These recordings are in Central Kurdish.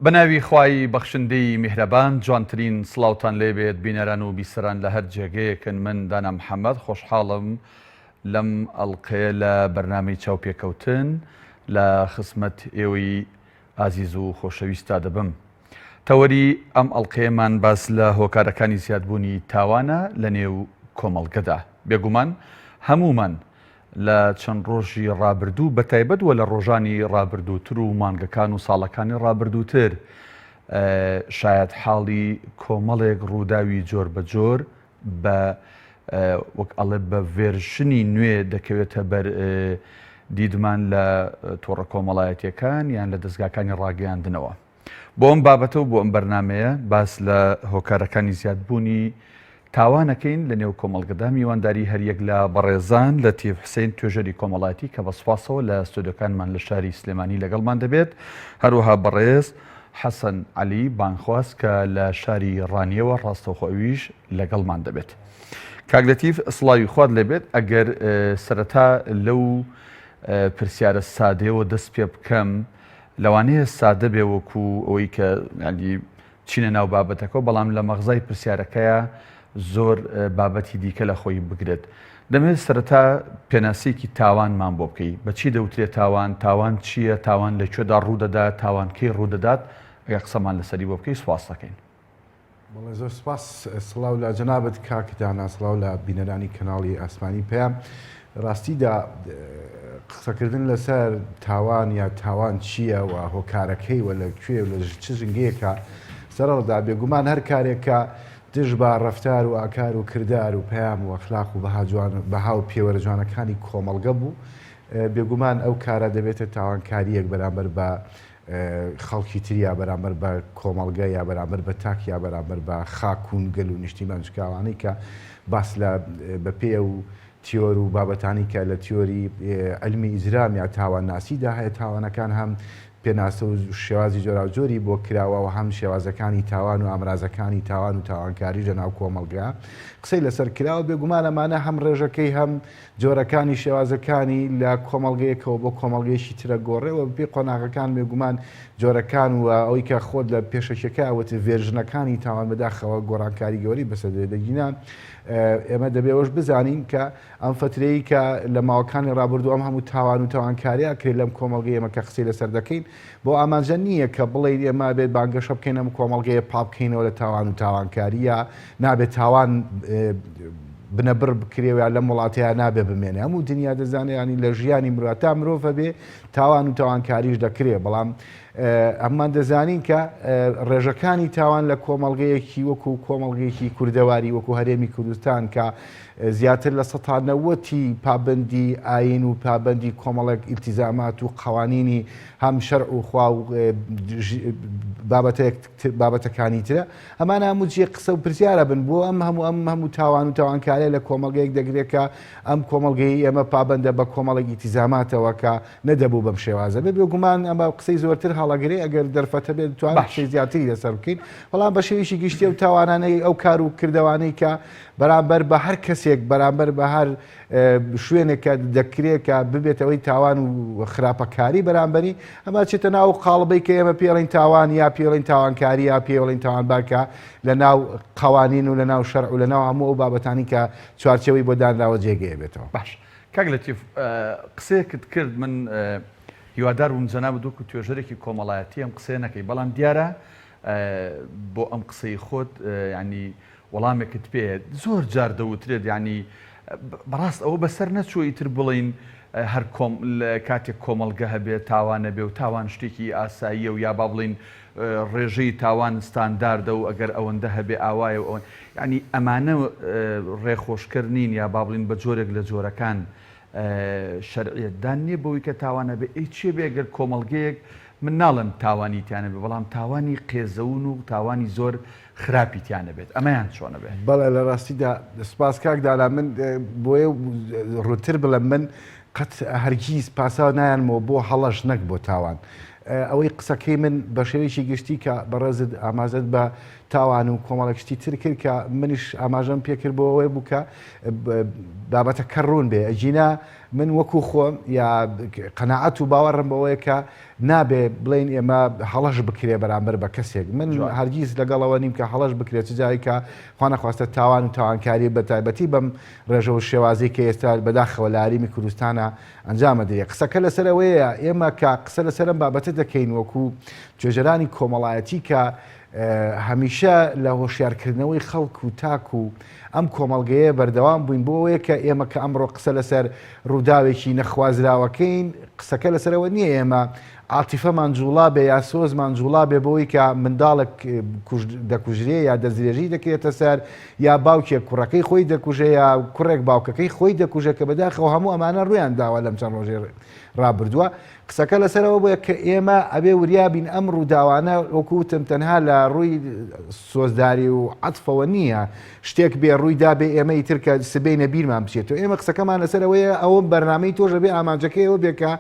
بەناوی خوای بەخشندەی میهرەبان جوانترین سڵاوتان لێبێت بینەران و بیسەران لە هەر جێگەیەکن من دانا محەمەد خۆشحاڵم لەم ئەڵقەیە لە بەرنامەی چاوپێکەوتن لە خزمەت ئێوەی ئازیز و خۆشەویستا دەبم. تەوەری ئەم ئەڵقەیەمان باس لە هۆکارەکانی زیادبوونی تاوانە لە نێو کۆمەڵگەدا. بێگومان هەموومان لە چەند ڕۆژی ڕابردوو بەتایبەت وە لە ڕۆژانی ڕابردووتر و مانگەکان و ساڵەکانی ڕابردووتر شایەتحاڵی کۆمەڵێک ڕووداوی جۆربەجۆر بە وەک ئەڵێ بە ڤێرژنی نوێ دەکەوێتە بەر دیدمان لە تۆڕە کۆمەڵایەتیەکان یان لە دەستگاکانی ڕاگەیاندنەوە. بۆ ئەم بابەتە و بۆ ئەم بەرنمەیە باس لە هۆکارەکانی زیادبوونی تاوانەکەین لە نێو کۆمەڵگەدا میوانداری هەریەک لە بەڕێزان لەتیف حسین توێژەری کۆمەڵایەتی کە بە سوپاسەوە لە ستۆدیۆکانمان لە شاری سلێمانی لەگەڵمان دەبێت هەروەها بەڕێز حەسەن عەلی بانگخواز کە لە شاری ڕانیەوە ڕاستەوخۆ ئەویش لەگەڵمان دەبێت. کاک لەتیف سڵاوی خوات لێبێت ئەگەر سەرەتا لەو پرسیارە سادەیەوە دەست پێ بکەم لەوانەیە سادە بێ وەکو ئەوەی کە ینی چینە ناو بابەتەکەەوە بەڵام لە مەغزای پرسیارەکەیە زۆر بابەتی دیکە لە خۆی بگرێت. دەمەوێت سەرەتا پێناسەیەکی تاوانمان بۆ بکەی، بە چی دەوترێت تاوان، تاوان چییە، تاوان لە کوێدا ڕوودەدات، تاوان کەی ڕوودەدات، ئەگەر قسەمان لەسەری بۆ بکەی سوپاست دەکەین. بەڵێ زۆر سپاس، سڵاو لە جەنابت کاک دانا، سڵاو لە بینەرانی کەناڵی ئاسمانی پەیام. ڕاستیدا قسەکردن لەسەر تاوان یا تاوان چییە و هۆکارەکەی و لە کوێ و لە چ ژینگەیەکە سەرەڵدا، بێگومان هەر کارێک کە دژ بە ڕەفتار و ئاکار و کردار و پەیام و ئەخلاق و بەها جوان بەها و پێوەرە جوانەکانی کۆمەڵگە بوو، بێگومان ئەو کارە دەبێتە تاوانکارییەک بەرامبەر بە خەڵکی تر یا بەرامبەر بە کۆمەڵگە یا بەرامبەر بە تاک یا بەرامبەر بە خاک و گەل و نیشتیمان، چونکە ئەوانەی کە باس لە بەپێی ئەو تیۆر و بابەتانەی کە لە تیۆری عیلمی ئیجرام یا تاوانناسیدا هەیە، تاوانەکان هەم پێناسە و شێوازی جۆراوجۆری بۆ کراوە و هەم شێوازەکانی تاوان و ئامرازەکانی تاوان و تاوانکاریش لە ناو کۆمەڵگا قسەی لەسەر کراوە. بێگومان ئەمانە هەم ڕێژەکەی هەم جۆرەکانی شێوازەکانی لە کۆمەڵگەیەکەوە بۆ کۆمەڵگەیەکی ترە گۆڕێ و بەپێی قۆناغەکان بێگومان جۆرەکان و ئەوەی کە خۆت لە پێشەکیەکە وت ڤێرژنەکانی تاوان بەداخەوە گۆڕانکاری گەورەی بەسەر دێ. دەگینا ئێمە دەبێ ئەوەش بزانین کە ئەم فەترەیەی کە لە ماوەکانی ڕابردوو ئەم هەموو تاوان و تاوانکاریە ئەکرێت لەم کۆمەڵگەی ئێمە کە قسەی لەسەر دەکەین بۆ ئامانجە نییە کە بڵێین ئێمە ئەبێت بانگەشە بکەین ئەم کۆمەڵگەیە پاک بکەینەوە لە تاوان و تاوانکاری یا نابێت تاوان بنەبڕ بکرێ و یا لەم وڵاتەیە نابێ بمێنێ. هەموو دنیا دەزانێ ینی لە ژیانی مرۆ تا مرۆڤ هەبێ تاوان و تاوانکاریش دەکرێ، بەڵام هەموومان دەزانین کە ڕێژەکانی تاوان لە کۆمەڵگەیەکی وەکو کۆمەڵگەیەکی کوردەواری وەکو هەرێمی کوردستان کە زیاتر لە سەتا نەوەتی پابەندی ئایین و پابەندی کۆمەڵێک ئیلتیزامات و قەوانینی هەم شەرع و خوا و بابەتێک بابەتەکانی ترە ئەمانە هەموو جێ قسە و پرسیارە بن بۆ ئەم هەموو ئەم هەموو تاوان و تاوانکاریە لە کۆمەڵگەیەک دەگرێت کە ئەم کۆمەڵگەی ئێمە پابەندە بە کۆمەڵێک ئیلتیزاماتەوە کە نەدەبوو بەم شێوازە بێ. بێگومان ئەمە قسەی زۆرتر هەڵەگرێ، ئەگەر دەرفەت هەبێت دەتوانین باش. قسەی زیاتری لەسەر بکەین، بەڵام بە شێوەیەکی گشتی ئەو تاوانانەی ئەو کار و کردەوانەی کە بەرامبەر بە هەر کەسێک بەرامبەر بە هەر شوێنێک کە دەکرێت کە ببێتە هۆی تاوان و خراپەکاری بەرامبەری، ئەمە چێتە ناو قاڵبەی کە ئێمە پێڵین تاوان یا پێڵین تاوانکاری یا پێڵین تاوانبار کە لە ناو قەوانین و لە ناو شەرع و لە ناو هەموو ئەو بابەتانی کە چوارچێوەی بۆ دانراوە جێگەیە بێتەوە. باش کاک لەتیف قسەیەکت کرد من هیوادار بووم جەنابت وەکو توێژەرێکی کۆمەڵایەتی ئەم قسەیە نەکەی بەڵام دیارە بۆ ئەم قسەی خۆت ینی وەڵامێکت پێ زۆر جار دەوترێت ینی بەڕاست ئەوە بەسەر نەچووە ئیتر بڵین هەر کۆم کاتێک کۆمەڵگە هەبێت تاوانە بێ و تاوان شتێکی ئاساییە و یا با بڵین ڕێژەی تاوان ستانداردە و ئەگەر ئەوەندە هەبێ ئاوایە و ئەوەن یانی ئەمانە ڕێخۆشکەر نین یا با بڵین بە جۆرێک لە جۆرەکان شەرعیەتدان نییە بەوەی کە تاوان هەبێ ئەی چێ بێ گەر کۆمەڵگەیەک من ناڵێم تاوانی تیا نەبێ بەڵام تاوانی قێزەون و تاوانی زۆر خراپی تیا نەبێت ئەمەیان چۆنە بێ؟ بەڵێ لە ڕاستیدا سپاس کاک دانا من بۆیە ڕوونتر بڵێم من قەت هەرگیز پاساو نایەنمەوە بۆ هەڵەش نەک بۆ تاوان. ئەوەی قسەکەی من بە شێوەیەکی گشتی کە بەڕێزت ئاماژەت بە. تاوان و کۆمەڵێک شتی تر کرد کە منیش ئاماژەم پێ کرد بۆ ئەوەی بوو کە بابەتەکە ڕوون بێ ئەگینا من وەکو خۆم یا قەناعەت و باوەڕم بەوەیە کە نابێ بڵێین ئێمە هەڵەش بکرێ بەرامبەر بە کەسێک من هەرگیز لەگەڵەوە نیم کە هەڵەش بکرێت چ جایی کە خوانەخواستە تاوان و تاوانکاری بە تایبەتی بەم ڕێژە و شێوازی کە ئێستا بەداخەوە لە هەرێمی کوردستانە ئەنجامە درێ قسەکە لەسەر ئەوەیە ئێمە کە قسە لەسەر ئەم بابەتە دەکەین وەکو توێژەرانی کۆمەڵایەتی کە هەمیشە لە هۆشیارکردنەوەی خەڵک و تاک و ئەم کۆمەڵگەیە بەردەوام بووین بۆ ئەوەیە کە ئێمە کە ئەمڕۆ قسە لەسەر ڕووداوێکی نەخوازراوەکەین قسەکە لەسەرەوە نییە ئێمە عاتیفەمان جوڵا بێ یا سۆزمان جوڵا بێ بۆی کە منداڵێک دەکوژرێ یا دەستدرێژی دەکرێتە سەر یا باوکێک کوڕەکەی خۆی دەکوژێ یا کوڕێک باوکەکەی خۆی دەکوژێ کە بەداخەوە هەموو ئەمانە ڕوویان داوە لەم چەند ڕۆژەی ڕابردووە قسەکە لەسەر ئەوە بووە کە ئێمە ئەبێ وریا بین ئەم ڕووداوانە وەکو وتم تەنها لە ڕووی سۆزداری و عەتفەوە نییە شتێک بێ ڕووی دابێ ئێمە ئیتر کە سبەینە بیرمان بچێتەوە ئێمە قسەکەمان لەسەر ئەوەیە ئەوە بەرنامەی تۆش ئەبێ ئامانجەکەی ئەوە بێ کە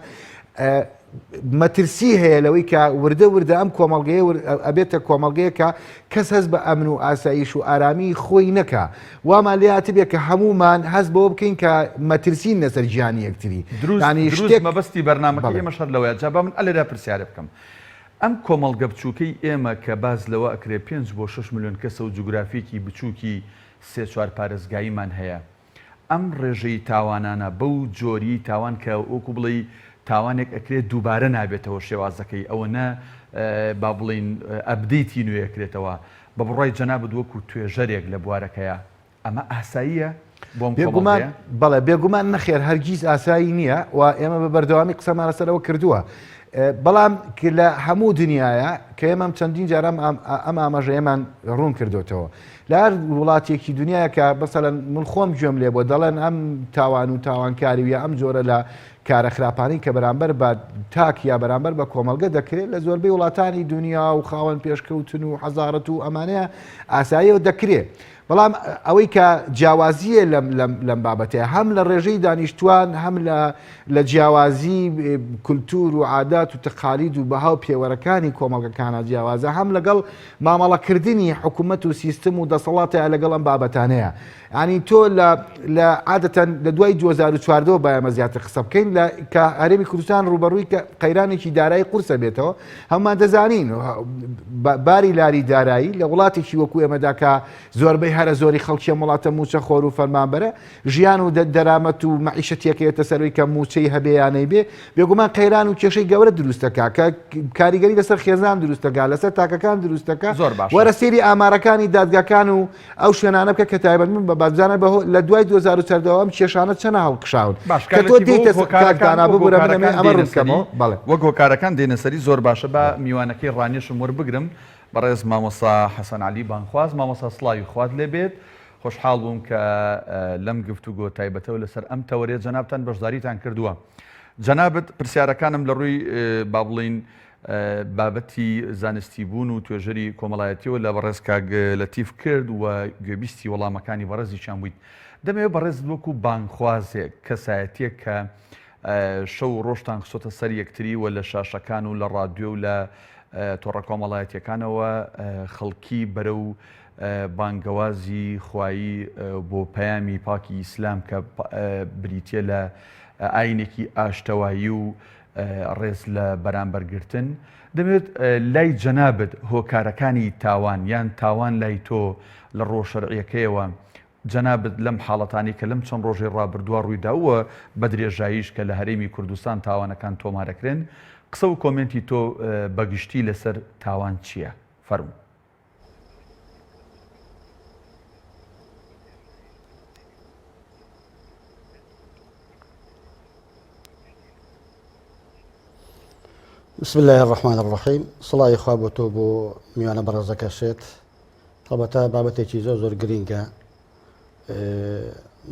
مەترسی هەیە لەوەی کە وردە وردە ئەم کۆمەڵگەیە ئەبێتە کۆمەڵگەیە کە کەس هەست بە ئەمن و ئاسایش و ئارامی خۆی نەکا وامان لێ هاتبێ کە هەموومان هەست بەوە بکەین کە مەترسین لەسەر گیانی یەکتری. دروست یانی دروست شتێک مەبەستی بەرنامەکەی بەڵێ. ئێمەش هەر لەوەیە جا با من ئەلێرە پرسیارێ بکەم ئەم کۆمەڵگە بچووکەی ئێمە کە باس لەوە ئەکرێ پێنج بۆ شەش ملیۆن کەسە و جوگرافیەکی بچووکی سێ چوار پارێزگاییمان هەیە ئەم ڕێژەی تاوانانە بەو جۆری تاوان کە وەکو بڵێی تاوانێک ئەکرێ دووبارە نابێتەوە شێوازەکەی ئەوەنە با بڵێین update ی نوێ ئەکرێتەوە بە بڕوای جەنابت وەکو توێژەرێک لە بوارەکەیا ئەمە ئاساییە بۆ ئەم بێگومان کۆمەڵگەیە؟ بەڵێ بێگومان نەخێر هەرگیز ئاسایی نییە و ئێمە بە بەردەوامی قسەمان لەسەر ئەوە کردووە بەڵام لە هەموو دنیاە کە ئێمەم چەندین جار ئەم ئاماژەیەمان ڕوون کردوتەوە لە هەر وڵاتێکی دنیاە کە بەسەلەن من خۆم گوێم لێ بۆ دەڵێن ئەم تاوان و تاوانکاری و یا ئەم جۆرە لە کارە خراپانەی کە بەرامبەر بە تاک یا بەرامبەر بە کۆمەڵگە دەکرێت لە زۆربەی وڵاتانی دنیا و خاوەن پێشکەوتن و حەزارەت و ئەمانەیە ئاساییەوە دەکرێت بەڵام ئەوەی کە جیاوازیە لەم لەم لەم بابەتەیە هەم لە ڕێژەی دانیشتوان هەم لە لە جیاوازی کولتور و عادات و تەقالید و بەها و پێوەرەکانی کۆمەڵگەکانە جیاوازە هەم لەگەڵ مامەڵەکردنی حکوومەت و سیستم و دەسەڵاتەیە لەگەڵ ئەم بابەتانەیە یانی تۆ لە لە عادەتەن لە دوای 2014 با ئێمە زیاتر قسە بکەین لە کە هەرێمی کوردستان ڕووبەڕووی کە قەیرانێکی دارایی قورسە بێتەوە هەمومان دەزانین باری لاری دارایی لە وڵاتێکی وەکو ئێمەدا کە زۆربەی هەرە زۆری خەڵکی ئەم وڵاتە موچە خۆر و فەرمانبەرە ژیان و دەرامەت و مەعیشەتیەکەیەتە سەروی کە موچەی هەبێ یان نەیبێ بێگومان قەیران و کێشەی گەورە دروست دەکا کە کاریگەری لەسەر خێزان دروست دەکا لەسەر تاکەکان دروست دەکا زۆر باشە وەرە سەیری ئامارەکانی دادگاکان و ئەو شوێنانە بکە کە تایبەتمەند بە بازرگانە بە لە دوای 2014 ئەم کێشانە چەنە هەڵکشاون باش کە تۆ کاک لەتیف دێیتە وەک س- کاک هۆکارەکان دانا وەک ببورە من ئەمێ هۆکارەکان ئەمە دێنە ڕوون سەری بکەمەوە بەڵێ وەک هۆکارەکان دێنە سەری زۆر باشە با میوانەکەی ڕانیەشم وەربگرم بەڕێز مامۆستا حەسەن عەلی بانگخواز مامۆستا سڵاوی خوات لێ بێت خۆشحاڵ بووم کە لەم گفتوگۆ تایبەتەوە لەسەر ئەم تەوەرەیە جەنابتان بەشداریتان کردووە جەنابت پرسیارەکانم لە ڕووی با بڵێین بابەتی زانستی بوون و توێژەری کۆمەڵایەتیەوە لە بەڕێز کاک لەتیف کرد و گوێبیستی وەڵامەکانی بەڕێزیشیان بوویت. دەمەوێت بەڕێزت وەکو بانگخوازێک، کەسایەتیەک کە شەو و ڕۆژتان خستۆتە سەر یەکتری و لە شاشەکان و لە ڕادیۆ و لە تۆڕە کۆمەڵایەتیەکانەوە خەڵکی بەرەو بانگەوازی خوایی بۆ پەیامی پاکی ئیسلام کە بریتیە لە ئاینێکی ئاشتەوایی و ڕێز لە بەرامبەر گرتن، دەمەوێت لای جەنابت هۆکارەکانی تاوان یان تاوان لای تۆ لە ڕووە شەرعیەکەیەوە جەنابت لەم حاڵەتانەی کە لەم چەند ڕۆژەی ڕابردووە ڕوویدا و بە درێژاییش کە لە هەرێمی کوردستان تاوانەکان تۆمارەکرێن قسە و کۆمێنتی تۆ بە گشتی لەسەر تاوان چییە؟ فەرموو. بسم الله الرحمن الرحیم سڵاوی خوا بۆ تۆ بۆ میوانە بەڕێزەکەشێت هەڵبەتە بابەتێکی زۆر زۆر گرینگە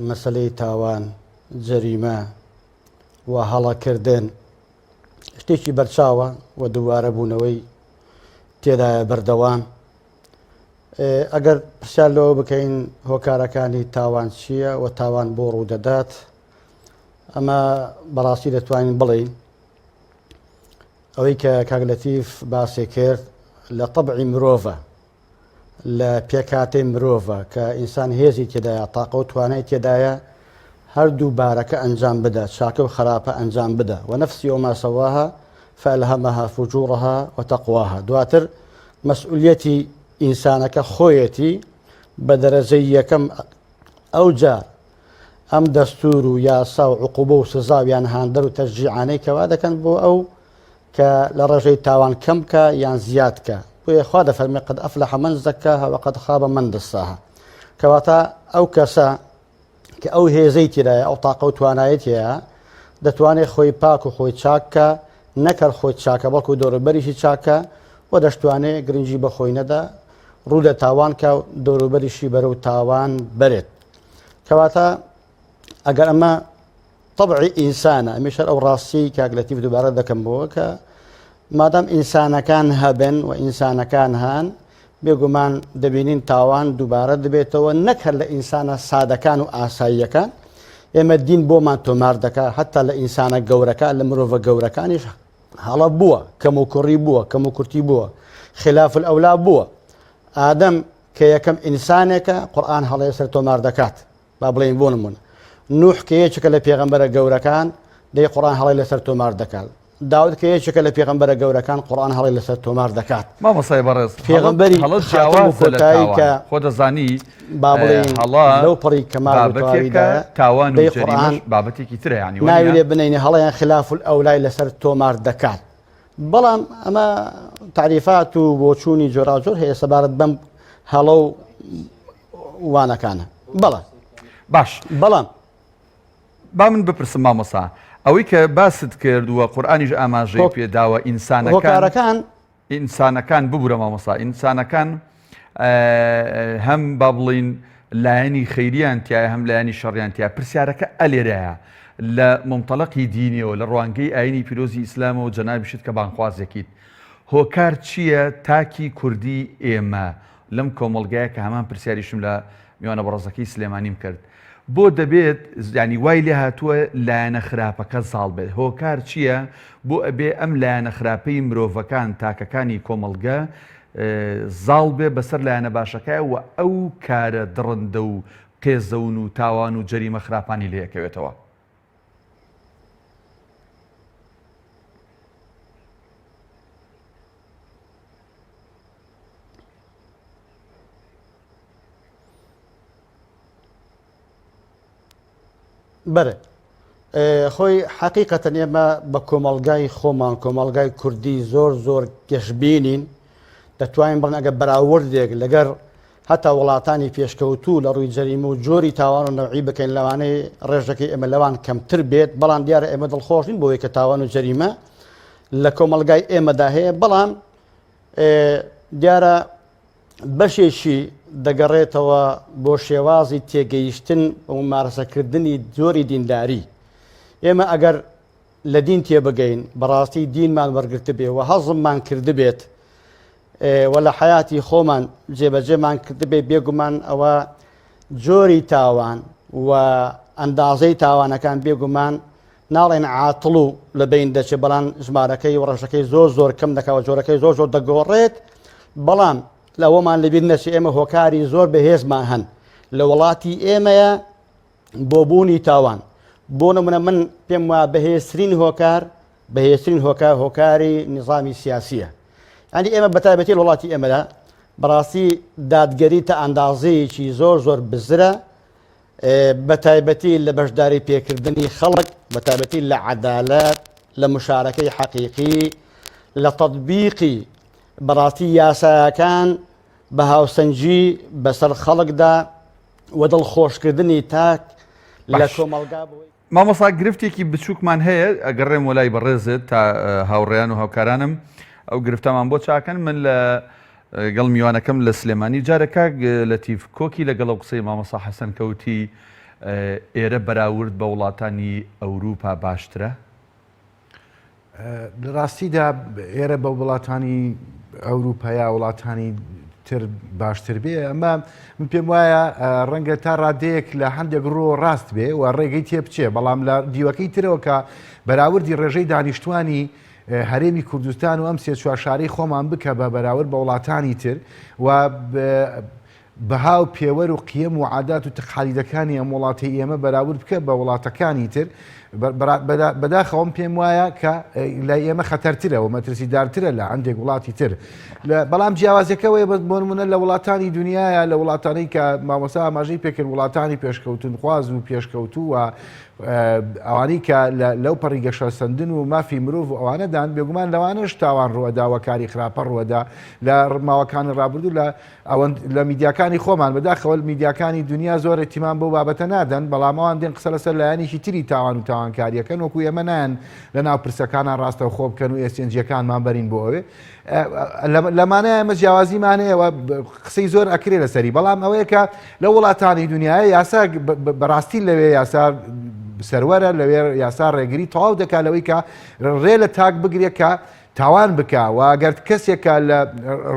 مەسلەی تاوان جەریمە و هەڵەکردن شتێکی بەرچاوە و دووبارە بوونەوەی تێدایە بەردەوام ئەگەر پرسیار لەوە بکەین هۆکارەکانی تاوان چییە و تاوان بۆ ڕوودەدات ئەمە بەڕاستی دەتوانین بڵین ئەوەی کە کاک لەتیف باسی کرد لە طبعی مرۆڤە. لە پێکهاتەی مرۆڤە کە ئینسان هێزی تێدایە تاقە و توانای تێدایە هەردوو بارەکە ئەنجام بدە چاکە و خراپە ئەنجام بدە ونفس وما سواها فألهمها فجورها وتقواها دواتر مەسئولیەتی ئینسانەکە خۆیەتی بە دەرەجەی یەکەم ئەوجار ئەم دەستور و یاسا و عقوبە و سزا و یان هاندەر و تەشجیعانەی کەوا دەکەن بۆ ئەو کە لە ڕێژەی تاوان کەم بکا یان زیاد کە بۆیە خوا دەفەرمێ قد افلح من زکاها وقد خاب من دساها کەواتە ئەو کەسە کە ئەو هێزەی تێدایە ئەو تاقە و توانایەی تێیە دەتوانێت خۆی پاک و خۆی چاککە نەکەر خۆی چاکە بەڵکو دەوروبەریشی چاکە و دەشتوانێت گرنگی بە خۆی نەدا ڕوو لە تاوان کا و دەوروبەریشی بەرەو تاوان بەرێت کەواتە ئەگەر ئەمە تەبعی ئینسانە ئەمیش هەر ئەو ڕاستیەی کاک لەتیف دووبارە دەکەمەوە کە مادام ئینسانەکان هەبن و ئینسانەکان هەن بێگومان دەبینین تاوان دووبارە دەبێتەوە نەک هەر لە ئینسانە سادەکان و ئاساییەکان ئێمە دین بۆمان تۆمار دەکا هەتا لە ئینسانە گەورەکە لە مرۆڤە گەورەکانیش هەڵە بووە کەم و کوڕی بووە کەم و کورتی بووە خلاف الأولى بووە ئادەم کە یەکەم ئینسانێکە قورئان هەڵەیە سەر تۆمار دەکات با بڵێین بۆ نمونە نوح کە یەکێکە لە پێغەمبەرە گەورەکان دەی قورئان هەڵەی لەسەر تۆمار دەکات داود کە یەکێکە لە پێغەمبەرە گەورەکان قورئان هەڵەی لەسەر تۆمار دەکات مامۆستای بەڕێز پێغەمبەری هەڵە خاتم و جیاوازە لە کۆتایی تاوان کە خۆ دەزانی با بڵێین هەڵە لەو پەڕی کەمال و بابەتێکە تەواویدایە تاوان و دەی جەریمەش قورئان بابەتێکی ترە یانی ناوی وەنیە؟ لێ بنێین هەڵەیان خلاف الأولای لەسەر تۆمار دەکات بەڵام ئەمە تاریفات و بۆچوونی جۆراوجۆر هەیە سەبارەت بەم هەڵە و وانەکانە بەڵێ باش بەڵام با من بپرسم مامۆسا ئەوەی کە باست کرد و قورئانیش ئاماژەی پێداوە ئینسانەکان هۆکارەکان ئینسانەکان ببورە مامۆسا ئینسانەکان هەم با بڵین لایەنی خەیریان تایە هەم لایەنی شەڕیان تیا پرسیارەکە ئەلێرەیە لە ممتەلقی دینیەوە لە ڕوانگەی ئاینی پیرۆزی ئیسلامەوە جەنابیشت کە بانخوازێکیت هۆکار چییە تاکی کوردی ئێمە لەم کۆمەڵگایە کە هەمان پرسیاریشم لە میوانە بەڕێزەکەی سلێمانیم کرد بۆ دەبێت یانی وای لێ هاتووە لایەنە خراپەکە زاڵ بێت هۆکار چییە بۆ ئەبێ ئەم لایەنە خراپەی مرۆڤەکان تاکەکانی کۆمەڵگە زاڵ بێ بەسەر لایەنە باشەکە و ئەو کارە دڕندە و قێزەون و تاوان و جەریمە خراپانی لێکەوێتەوە. بەرێ خۆی حەقیقەتەن ئێمە بە کۆمەڵگای خۆمان کۆمەڵگای کوردی زۆر زۆر گەشببینین دەتوانین بڵێن ئەگە بەراوردێک لەگەر هەتا وڵاتانی پێشکەوتوو لە ڕووی جەریمە و جۆری تاوان و نەوعی بکەین لەوانەیە ڕێژەکەی ئێمە لەوان کەمتر بێت بەڵام دیارە ئێمە دڵخۆش نین بۆی کە تاوان و جەریمە لە کۆمەڵگای ئێمەدا هەیە بەڵام دیارە بەشێکی دەگەڕێتەوە بۆ شێوازی تێگەیشتن و ممارەسەکردنی جۆری دینداری. ئێمە ئەگەر لە دین تێبگەین، بەڕاستی دینمان وەرگرتبێ و هەزممان کردبێت و لە حەیاتی خۆمان جێبەجێمان کردبێ، بێگومان ئەوە جۆری تاوان و ئەندازەی تاوانەکان بێگومان ناڵێن عاتڵ و لە بین دەچێت بەڵام ژمارەکەی و ڕێژەکەی زۆر زۆر کەم دەکا و جۆرەکەی زۆر زۆر دەگۆڕێت بەڵام لەوەمان لەبیر نەچێت ئێمە هۆکاری زۆر بەهێزمان هەن لە وڵاتی ئێمەیە بۆ بوونی تاوان بۆ نمونە من پێم وا بەهێزترین هۆکار بەهێزترین هۆکار هۆکاری نظامی سیاسیە ینی ئێمە بەتایبەتی وڵاتی ئێمەدا بەڕاستی دادگەری تا ئەندازەیەکی زۆر زۆر بزرە بەتایبەتی لە بەشداری پێکردنی خەڵک، بەتایبەتی لە عەدالەت، لە مشارەکەی حەقیقی، لە تەتبیقی بەڕاستی یاسایەکان بە هاوسەنگی بەسەر خەڵکدا و دڵخۆشکردنی تاک لە کۆمەڵگا بۆی. مامۆستا گرفتێکی بچووکمان هەیە ئەگەڕێم وەلای بەڕێزت تا هاوڕێیان و هاوکارانم ئەو گرفتەمان بۆ چاکەن من لە گەڵ میوانەکەم لە سلێمانی جارە کاک لەتیف کۆکی لەگەڵ ئەو قسەی مامۆستا حەسەن کەوتی ئێرە بەراورد بە وڵاتانی ئەوروپا باشترە؟ لە ڕاستیدا ئێرە بە وڵاتانی ئەوروپا یا وڵاتانی تر باشتر بێ ئەمە من پێم وایە ڕەنگە تا ڕادەیەک لە هەندێک ڕۆ ڕاست بێ و ڕێگەی تێ بچێ بەڵام لە دیوەکەی ترەوە کە بەراوردی ڕێژەی دانیشتوانی. هەرێمی کوردستان و ئەم سێ چوار شارەی خۆمان بکە بە بەراورد بە وڵاتانی تر و بەها و پێوەر و قیەم و عادات و تەقالیدەکانی ئەم وڵاتەی ئێمە بەراورد بکە بە وڵاتەکانی تر، بەداخەوەم پێم وایە کە لای ئێمە خەتەرترە و مەترسیدارترە لە هەندێک وڵاتی تر. بەڵام جیاوازەکەوەی بە بۆ نمونە لە وڵاتانی دنیاە لە وڵاتانی کە مامۆستا ئاماژەی پێکرد وڵاتانی پێشکەوتنخواز و پێشکەوتوو و ئەوانەی کە لەو پەڕی گەشەسەندن و مافی مرۆڤ و ئەوانەدان بێگومان لەوانەش تاوان ڕووەدا و کاری خراپە ڕووەدا لە ماوەکانی ڕابردوو لە ئەوەند لە میدیاکانی خۆمان بەداخەوە میدیاکانی دنیا زۆر ئیهتیمام بەو بابەتە نادەن بەڵام ئەوان دێن قسە لەسەر لایەنێکی تری تاوان و تاوانکاریەکەن وەکو ئێمە نایەن لە ناو پرسەکانە ڕاستەوخۆ بکەن و ئێسێنجیەکانمان بەرین بۆ ئەوێ لەمانە ئێمە جیاوازیمان هەیە و قسەی زۆر ئەکرێ لەسەری بەڵام ئەوەیە کە لە وڵاتانی دنیاە یاسا بەڕاستی لەوێ یاسا سەروەرە لەوێ یاسا ڕێگری تەواو دەکات لەوەی کە ڕێ لە تاک بگرێت کە تاوان بکا و گەر کەسێکە لە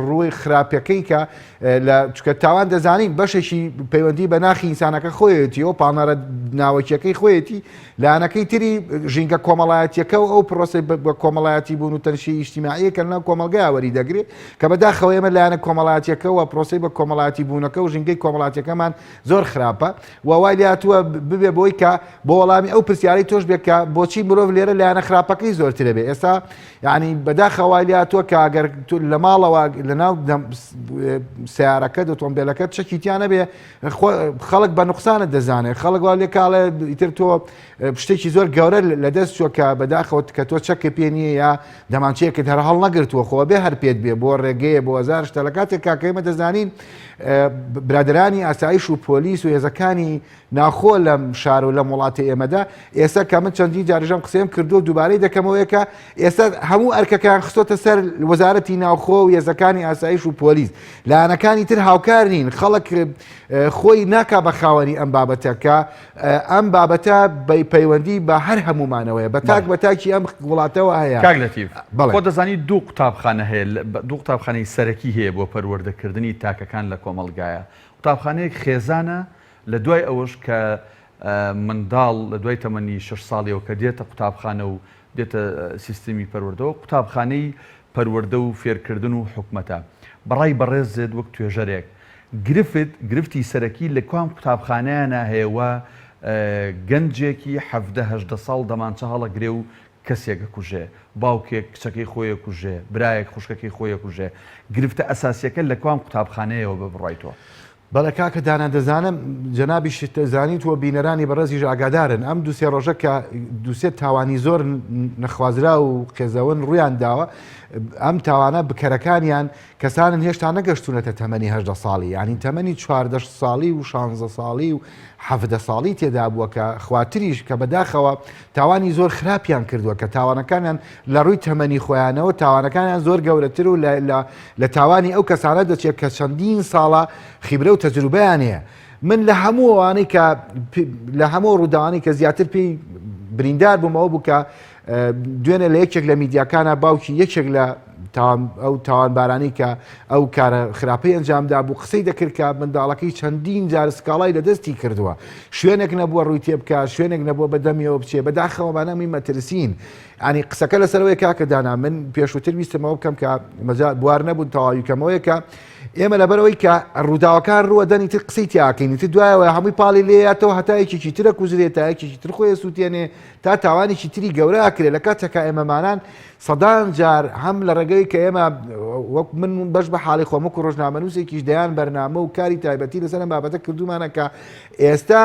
ڕووی خراپەکەی کە لە چکە تاوان دەزانین بەشێکی پەیوەندی بە ناخی ئینسانەکە خۆیەتی و پاڵنەرە ناوەکیەکەی خۆیەتی لایەنەکەی تری ژینگە کۆمەڵایەتیەکە و ئەو پرۆسەی بە کۆمەڵایەتی بوون و تەنشی ئیجتیماعیە کە لەناو کۆمەڵگەیا وەری دەگرێ کە بەداخەوە ئێمە لایەنە کۆمەڵایەتیەکە و پرۆسەی بە کۆمەڵایەتی بوونەکە و ژینگەی کۆمەڵاتیەکەمان زۆر خراپە و وای لێهاتووە ببێ بۆی کە بۆ وەڵامی ئەو پرسیارەی تۆش بێت کە بۆچی مرۆڤ لێرە لایەنە خراپەکەی زۆرترە بێ ئێستا یعنی بەداخەوە وای لێهاتووە کە ئەگەر لە ماڵەوە لەناو سیارەکە ئۆتۆمبیلەکە چەکی تیا نەبێ خەڵک بە نوقسانت دەزانێت خەڵک وا لێکاڵێ ئیتر تۆ شتێکی زۆر گەورە لە دەست چوە کە بەداخەوە کە تۆ چەکە پێ نییە یا دەمانچەیەکت هەر هەڵ نەگرتووە خۆ بێ هەر پێت بێ بۆ ڕێگەیە بۆ هەزار شتە لە کاتێک کاکە ئێمە دەزانین برادرانی ئاسایش و پۆلیس و هێزەکانی ناخۆ لەم شار و لەم وڵاتی ئێمەدا ئێستا کە من چەندین جاریژەم قسەم کردو دووبارەی دەکەمەوەیە کە ئێستا هەموو ئەرکەکان خستۆتە سەر وەزارەتی ناوخۆ و هێزەکانی ئاسایش و پۆلیس لایەنەکانی تر هاوکار نین خەڵک خۆی ناکا بە خاوەنی ئەم بابەتە کە ئەم بابەتە بە پەیوەندی بە هەر هەموومانەوەیە بە تاک بە تاکی ئەم وڵاتەوە هەیە. کاک لەتیف خۆ دەزانی دوو قوتابخانە هەیە دوو قوتابخانەی سەرەکی هەیە بۆ پەروەردەکردنی تاکەکان لە کۆمەڵگایە قوتابخانەیەک خێزانە لە دوای ئەوەش کە منداڵ لە دوای تەمەنی شەش ساڵیەوە کە دێتە قوتابخانە و دێتە سیستمی پەروەردەوە، قوتابخانەی پەروەردە و فێرکردن و حکومەتە. بەڕای بەڕێزت وەک توێژەرێک، گرفت، گرفتی سەرەکی لە کوام قوتابخانەیانا هەیە وا گەنجێکی 17 18 ساڵ دەمانچە هەڵەگرێ و کەسێک ئەکوژێ، باوکێک کچەکەی خۆی ئەکوژێ، برایەک خوشکەکەی خۆی ئەکوژێ، گرفتە ئەساسیەکە لە کوام قوتابخانەیەوە بە بڕوای تۆ؟ بەڵێ کاکە دانا دەزانم جەنابیشت دەزانیت و بینەرانی بەڕێزیش ئاگادارن ئەم دوسێ ڕۆژە کە دوسێ تاوانی زۆر نەخوازراو و قێزەون ڕویان داوە ئەم تاوانە بکەرەکانیان کەسانن هێشتا نەگەشتونەتە تەمەنی هەژدە ساڵی یانی تەمەنی 14 ساڵی و 16 ساڵی و حەڤدە ساڵی تێدا بووە کە خواتریش کە بەداخەوە تاوانی زۆر خراپیان کردووە کە تاوانەکانیان لە ڕووی تەمەنی خۆیانەوە تاوانەکانیان زۆر گەورەتر و لە تاوانی ئەو کەسانە دەچێت کە چەندین ساڵە خیبرە و تەجروبەیان هەیە من لە هەموو ئەوانەی کە لە هەموو ڕووداوانی کە زیاتر پێی بریندار بوومەوە بوو کە دوێنێ لە یەکێک لە میدیاکانە باوکی یەکێک لە ئەو تاوانبارانی کە ئەو کارە خراپەی ئەنجامدا بوو قسەی دەکرد کە منداڵەکەی چەندین جار سکاڵای لە دەستی کردووە شوێنێک نەبووە ڕووی تێ بکە شوێنێک نەبووە بە دەمیەوە بچێ بەداخەوەمانە می مەترسین ینی قسەکە لەسەرەوەی کاکە دانا من پێشووتر ویستمەوە بکەم کە مەجا بوار نەبوون تەواوی کەمەوەیە کە ئێمە لەبەرەوەی کە ڕووداوەکان ڕووە دەنی تر قسەی تیاکەین تر دوایەوە هەمووی پاڵی لێیاتەوە هەتا یەکێکی ترە کوژرێت تا یەکێکی تر خۆی سووتێنێ تا تاوانێکی تری گەورە ئەکرێ لە کاتێکا ئێمەمانان سەدان جار هەم لە ڕێگەی کە ئێمە وەک من بەش بە حاڵی خۆم وەکو ڕۆژنامەنووسێکیش دەیان بەرنامە و کاری تایبەتی لەسەر ئەم بابەتە کردومانە کە ئێستا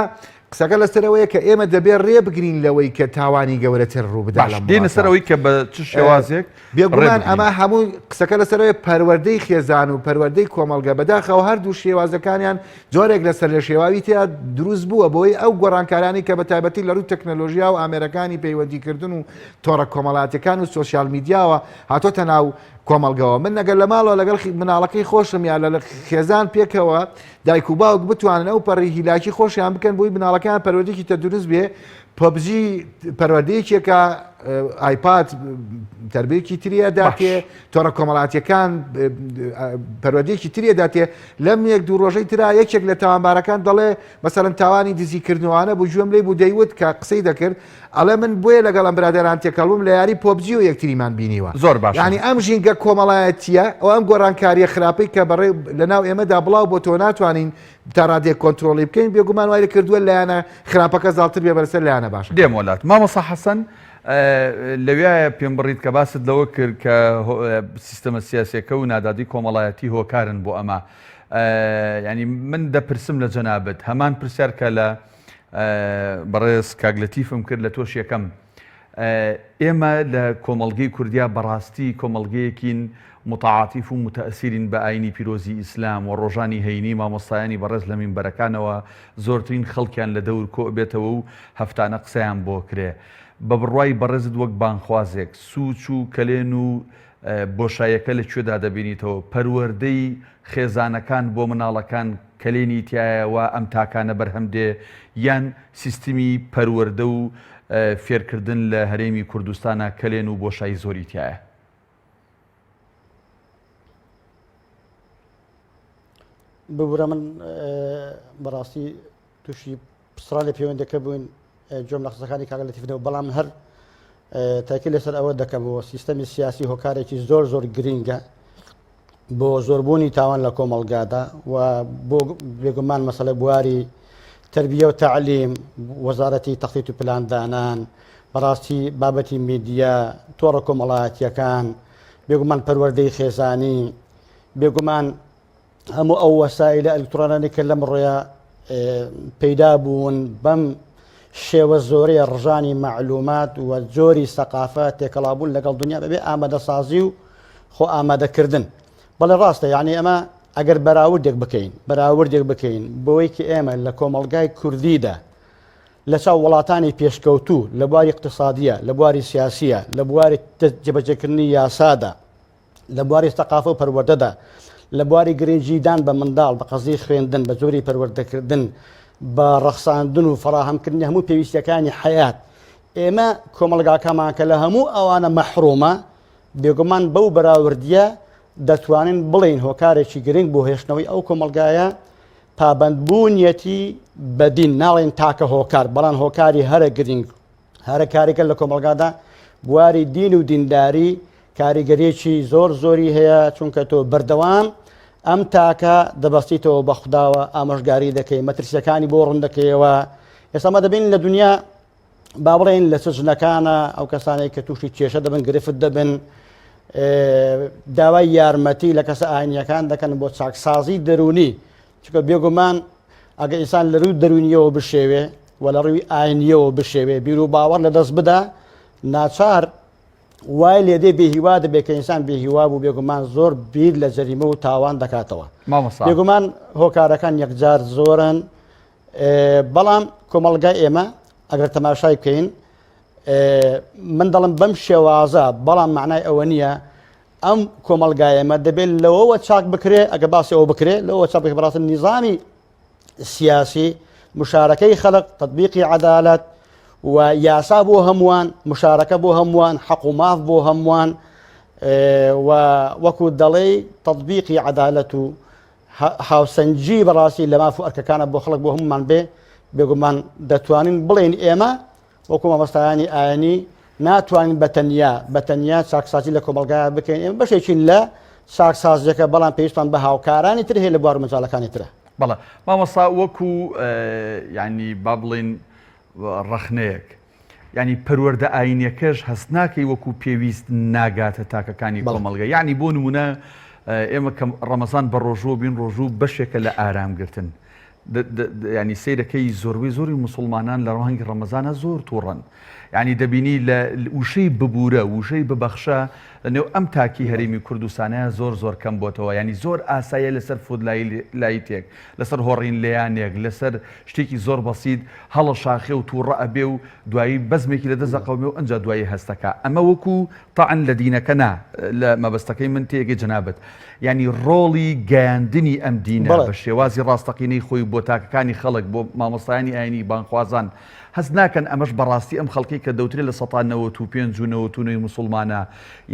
قسەکە لەسەرەوەیە کە ئێمە دەبێ ڕێ بگرین لەوەی کە تاوانی گەورەتر ڕوو بدا باش دێنە سەر ئەوەی کە بە چ شێوازێک بێگومان ئەمە هەموو قسەکە لەسەرەوەی پەروەردەی خێزان و پەروەردەی کۆمەڵگە بەداخەوە هەردوو شێوازەکانیان جۆرێک لە سەرلێشێواوی تیا دروست بووە بۆی ئەو گۆڕانکارانی کە بە تایبەتی لە ڕووی تەکنەلۆژیا و ئامێرەکانی پەیوەندیکردن و تۆڕە کۆمەڵاتیەکان و سۆشیال میدیاوە هاتۆتە ناو کۆمەڵگەوە من ئەگەر لە ماڵەوە لەگەڵ مناڵەکەی خۆشم یا لە خێزان پێکەوە دایک و باوک بتوانن ئەو پەڕی هیلاکی خۆشیان بکەن بۆی مناڵەکان پەروەردەیەکی تەندروست بێ. PUBG پەروەردەیەکێکە iPad تربیەکی تریە داتێ تۆڕە کۆمەڵاتیەکان پەروەردەیەکی تریە داتێ لەم یەک دوو ڕۆژەی ترا یەکێک لە تاوانبارەکان دەڵێ مەسەلەن تاوانی دزیکردنەوانە بوو گوێم لێی بوو دەیوت کە قسەی دەکرد ئەڵێ من بۆیە لەگەڵ ئەم برادەران تێکەڵ بووم لە یاری PUBG و یەکتریمان بینیوە زۆر باشە یعنی ئەم ژینگە کۆمەڵایەتیە ئەو ئەم گۆڕانکاریە خراپەی کە بەڕێ لەناو ئێمەدا بڵاو بۆ تۆ ناتوانین تا ڕادەیەک کۆنترۆڵی بکەین بێگومان وای کردووە لایەنە خراپەکە زاڵتر بێ بەسەر لایەنە باشەکە. دێم وەلات مامۆستا حەسەن لەویایە پێم بڕیت کە باست لەوە کرد کە سیستەمە سیاسیەکە و نادادی کۆمەڵایەتی هۆکارن بۆ ئەمە ینی من دەپرسم لە جەنابت هەمان پرسیار کە لە بەڕێز کاک لەتیفم کرد لە تۆش یەکەم ئێمە لە کۆمەڵگەی کوردیا بەڕاستی کۆمەڵگەیەکین متعاتیف و متەئسیرین بە ئاینی پیرۆزی ئیسلام و ڕۆژانی هەینی مامۆستایانی بەڕێز لە مینبەرەکانەوە زۆرترین خەڵکیان لە دەور کۆئبێتەوە و هەفتانە قسەیان بۆ کرێ بە بڕوای بەڕێزت وەک بانگخوازێک سوچ و کەلێن و بۆشایەکە لە کوێدا دەبینیتەوە پەروەردەی خێزانەکان بۆ مناڵەکان کەلێنی تیایە وا ئەم تاکانە بەرهەم دێ یان سیستمی پەروەردە و فێرکردن لە هەرێمی کوردستانا کەلێن و بۆشایی زۆری تیایە؟ ببورە من بەڕاستی تووشی پچڕان لە پەیوەندەکە بووین گوێم لە قسەکانی کاک لەتیف نەبوو بەڵام هەر تاکی لەسەر ئەوە دەکەمەوە سیستەمی سیاسی هۆکارێکی زۆر زۆر گرینگە بۆ زۆربوونی تاوان لە کۆمەڵگادا و بۆ بێگومان مەسەلە بواری تربیە و تەعلیم وەزارەتی تەخطیط و پلاندانان بەڕاستی بابەتی میدیا تۆڕە کۆمەڵایەتیەکان بێگومان پەروەردەی خێزانی بێگومان هەموو ئەو وەسایلە ئەلکترۆنانەی کە لەمڕۆیا پەیدا بوون بەم شێوە زۆرەیە ڕژانی مەعلومات و جۆری سەقافە تێکەڵابوون لەگەڵ دنیا بەبێ ئامادەسازی و خۆ ئامادەکردن بەڵێ ڕاستە یعنی ئەمە ئەگەر بەراوردێک بکەین بەراوردێک بکەین بۆی کە ئێمە لە کۆمەڵگای کوردیدا لە چاو وڵاتانی پێشکەوتوو لە بواری اقتصادیە لە بواری سیاسیە لە بواری جێبەجێکردنی یاسادا لە بواری سەقافە و پەروەردەدا، لە بواری گرنگیدان بە منداڵ، بە قەزیەی خوێندن، بە جۆری پەروەردەکردن، بە ڕەخساندن و فەراهەمکردنی هەموو پێویستیەکانی حەیات، ئێمە کۆمەڵگاکەمان کە لە هەموو ئەوانە مەحرومە، بێگومان بەو بەراوردیە دەتوانین بڵێین هۆکارێکی گرنگ بۆ هێشتنەوەی ئەو کۆمەڵگایە پابەندبوونیەتی بە دین، ناڵێن تاکە هۆکار، بەڵام هۆکاری هەرە گرنگ هەرە کاریگەر لە کۆمەڵگادا بواری دین و دینداری کاریگەریەکی زۆر زۆری هەیە چونکە تۆ بەردەوام ئەم تاکە دەبەستیتەوە بە خودداوە ئامۆژگاری دەکەی مەترسیەکانی بۆ ڕوون دەکەیەوە ئێستا مە دەبین لە دنیا با بڵێن لە ژنەکانە ئەو کەسانێک کە تووشی کێشە دەبن گرفت دەبن داوای یارمەتی لە کەسە ئاینیەکان دەکەن بۆ چاکسازی دەرونی چونکە بێگومان ئەگە ئینسان لە رووی دەروونیەوە بشێوێ و لە ڕووی ئاینیەوە بشێوێ بیر و باوەڕ لە دەست بدا ناچار وای لێدێ بێهیوا دەبێت کە ئینسان بێهیوا بوو بێگومان زۆر بیر لە جەریمە و تاوان دەکاتەوە بێگومان هۆکارەکان یەکجار زۆرن بەڵام کۆمەڵگای ئێمە ئەگەر تەماشای بکەین من دەڵم بەم شێوازە بەڵام معنای ئەوە نییە ئەم کۆمەڵگایەمە دەبێت لەوەوە چاک بکرێ ئەگە باسی ئەوە بکرێ لەوە چاک بکرێ بەڕاستی نیزامی سیاسی مشارەکەی خەڵک تطبیقی عەدالەت و یاسا بۆ هەمووان مشارەکە بۆ هەمووان حەق و ماف بۆ هەمووان و وەکو دەڵێی تطبیقی عەدالەت و هاوسەنگی بەڕاستی لە ماف و ئەرکەکانە بۆ خەڵک بۆ هەمومان بێ بێگومان دەتوانین بڵێن ئێمە وەکو مامۆستایانی ئاینی ناتوانین بە تەنیا بە تەنیا چاکسازی لە کۆمەڵگایا بکەین ئێمە بەشێکین لە چاکسازیەکە بەڵام پێویستمان بە هاوکارانی تر هەیە لە بوار و مەجالەکانی ترە. بەڵێ مامۆستا وەکو یانی با بڵێین ڕەخنەیەک یانی پەروەردە ئاینیەکەش هەست ناکەی وەکو پێویست ناگاتە تاکەکانی کۆمەڵگە یانی بۆ نمونە ئێمە کە ڕەمەزان بە ڕۆژوو بین ڕۆژوو بەشێکە لە ئارامگرتن یانی سەیرەکەی زۆربەی زۆری موسڵمانان لە ڕەنگی ڕەمەزانە زۆر تووڕەن یعنی دەبینی لە وشەی ببوورە وشەی ببەخشە لەنێو ئەم تاکی هەرێمی کوردستانە زۆر زۆر کەم بۆتەوە ینی زۆر ئاسایە لەسەر فود لایتێک لەسەر هۆڕین لێیانێک لەسەر شتێکی زۆر بەسیت هەڵە شاخێ و تووڕە ئەبێ و دوایی بەزمێکی لە دەزەقەومێ و ئەنجا دوایی هەستەکە ئەمە وەکو تەعن لە دینەکە نا لە مەبەستەکەی من تێگەی جەنابت یانی ڕۆڵی گەیاندنی ئەم دینە بە شێوازی ڕاستەقینەی خۆی بۆ. بۆ تاکەکانی خەڵک، بۆ مامۆستایانی ئاینی، بانگخوازان، هەست ناکەن ئەمەش بەڕاستی ئەم خەڵکەی کە دەوترێت 95% و 99 ی موسوڵمانە،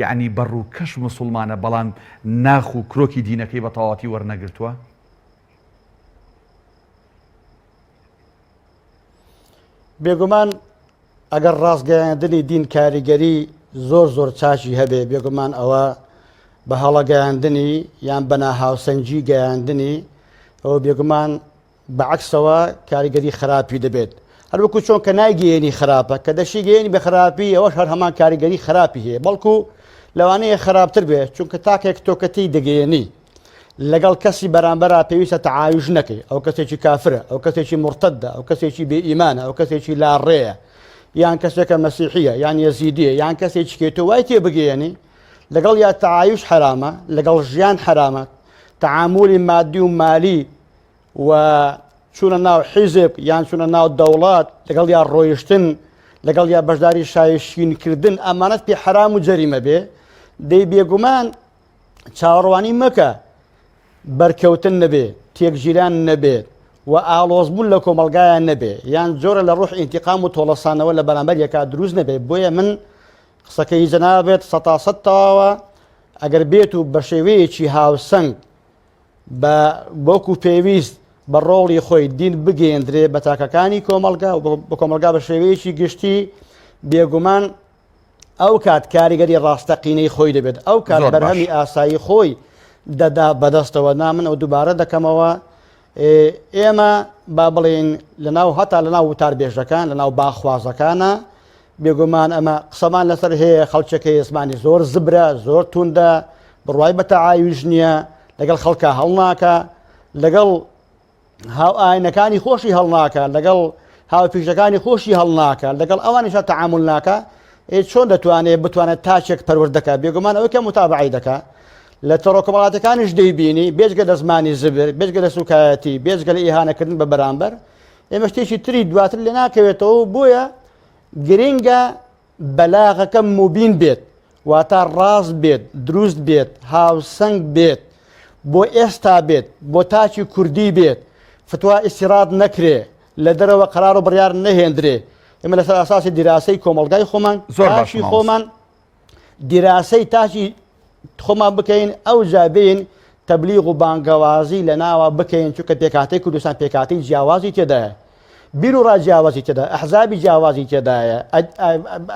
یەعنی بە ڕووکەش موسوڵمانە بەڵام ناخ و کرۆکی دینەکەی بە تەواوەتی وەرنەگرتووە؟ بێگومان ئەگەر ڕاستگەیاندنی دین کاریگەری زۆر زۆر چاکی هەبێ بێگومان ئەوە بە هەڵە گەیاندنی یان بە ناهاوسەنگی گەیاندنی ئەوە بێگومان بە عەکسەوە کاریگەری خراپی دەبێت هەروەکو چۆن کە نایگەیەنی خراپە کە دەشی گەیەنی بە خراپی ئەوەش هەر هەمان کاریگەری خراپی هەیە بەڵکو لەوانەیە خراپتر بێت چونکە تاکێک تۆ کە تێی دەگەیەنی لەگەڵ کەسی بەرامبەرا پێویستە تەعایوش نەکەی ئەو کەسێکی کافرە ئەو کەسێکی مرتدە ئەو کەسێکی بێ ئیمانە ئەو کەسێکی لاڕێیە یان کەسێکە مەسیحیە یان یەزیدیە یان کەسێکی کێ تۆ وای تێ بگەیەنی لەگەڵ یا تەعایوش حرامە لەگەڵ ژیان حرامە تەعامولی مادی و مالی و چوونە ناو حیزب یان چوونە ناو دەوڵەت لەگەڵ یا ڕۆیشتن لەگەڵ یا بەشداری شایشینکردن ئەمانەت پێ حرام و جەریمە بێ دەی بێگومان چاوەڕوانی مەکە بەرکەوتن نەبێ تێکگیران نەبێت و ئاڵۆزبوون لە کۆمەلگایان نەبێ یان جۆرە لە ڕۆح ئینتیقام و تۆڵەسانەوە لە بەرامبەر یەکا دروست نەبێ بۆیە من قسەکەی جەنابێت سەتا سەد تەواوە ئەگەر بێت و بە شێوەیەکی هاوسەنگ بە وەکو پێویست بە ڕۆڵی خۆی دین بگەیەندرێ بە تاکەکانی کۆمەڵگا و بە کۆمەڵگا بە شێوەیەکی گشتی بێگومان ئەو کات کاریگەری ڕاستەقینەی خۆی دەبێت ئەو کات بەرهەمی ئاسایی خۆی دەدا بەدەستەوە نا من ئەو دووبارە دەکەمەوە ئێمە با بڵێن لەناو هەتا لەناو وتاربێژەکان لەناو باخوازەکانە بێگومان ئەمە قسەمان لەسەر هەیە خەڵکەکەی زمانی زۆر زبرە زۆر توندە بڕوای بە تەعاویش نییە لەگەڵ خەڵکە هەڵناکە لەگەڵ هاوئاینەکانی خۆشی هەڵناکە لەگەڵ هاوپیشەکانی خۆشی هەڵناکە لەگەڵ ئەوانیشا تەعامول ناکە ئێ چۆن دەتوانێت بتوانێت تاچێک پەروەردەکە بێگومان ئەوەی کە متابعی دەکا لە تۆڕە کۆمەڵاتەکانیش دەیبینی بێجگە لە زمانی زبر بێجگە لە سوکایەتی بێجگە لە ئیهانەکردن بە بەرامبەر ئێمە شتێکی تری دواتر لێ ناکەوێتەوە بۆیە گرنگە بەلاغەکە موبین بێت واتە ڕاست بێت دروست بێت هاوسەنگ بێت بۆ ئێستا بێت بۆ تاکی کوردی بێت فتوا ئیسیراد نەکرێ لە دەرەوە قەرار و بڕیار نەهێندرێ ئێمە لەسەر ئاساسی دیراسەی کۆمەڵگای خۆمان زۆر باش تاکی مامۆستا. خۆمان دیراسەی تاکی خۆمان بکەین ئەو جابین تەبلیغ و بانگەوازی لە ناوە بکەین چونکە پێکهاتەی کوردستان پێکهاتەی جیاوازی تێدایە بیر و ڕا جیاوازی تێدا ئەحزابی جیاوازی تێدایە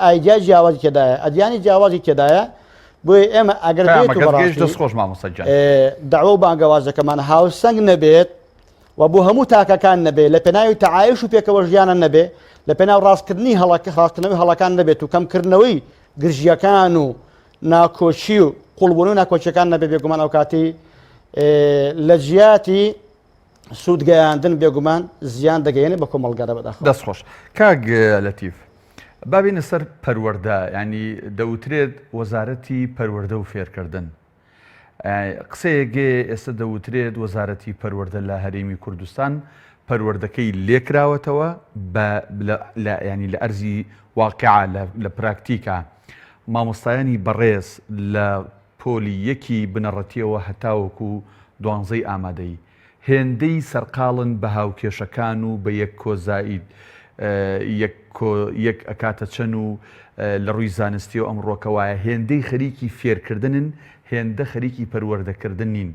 ئایدیا جیاوازی تێدایە ئەدیانی جیاوازی تێدایە بۆیە ئێمە ئەگەر بێت و پەیامەکەت گەیشت بەڕاستی دەست خۆش مامۆستا گیان. دەعوە و بانگەوازەکەمان هاوسەنگ نەبێت و بۆ هەموو تاکەکان نەبێت لە پێناوی تەعایش و پێکەوە ژیانە نەبێت لە پێناو ڕاستکردنی هەڵەکە ڕاستکردنەوەی هەڵەکان نەبێت و کەمکردنەوەی گرژیەکان و ناکۆکی و قوڵبوون و ناکۆکیەکان نەبێت بێگومان ئەو کاتی لە جیاتی سوود گەیاندن بێگومان زیان دەگەیەنێت بە کۆمەڵگەرە بەداخەوە. دەست خۆش کاک لەتیف با بێینە سەر پەروەردە یانی دەوترێت وەزارەتی پەروەردە و فێرکردن قسەیەک ئێستا دەوترێت وەزارەتی پەروەردە لە هەرێمی کوردستان پەروەردەکەی لێکراوەتەوە بە ینی لە ئەرزی واقعا لە پراکتیکا مامۆستایانی بەڕێز لە پۆلی یەکی بنەڕەتیەوە هەتاوەکو دوانزەی ئامادەیی هێندەی سەرقاڵن بە هاوکێشەکان و بە یەک کۆ زائید یەک کۆ یەک ئەکاتە چەن و لە ڕووی زانستیەوە ئەمڕۆکە وایە هێندەی خەریکی فێرکردنن هێندە خەریکی پەروەردەکردن نین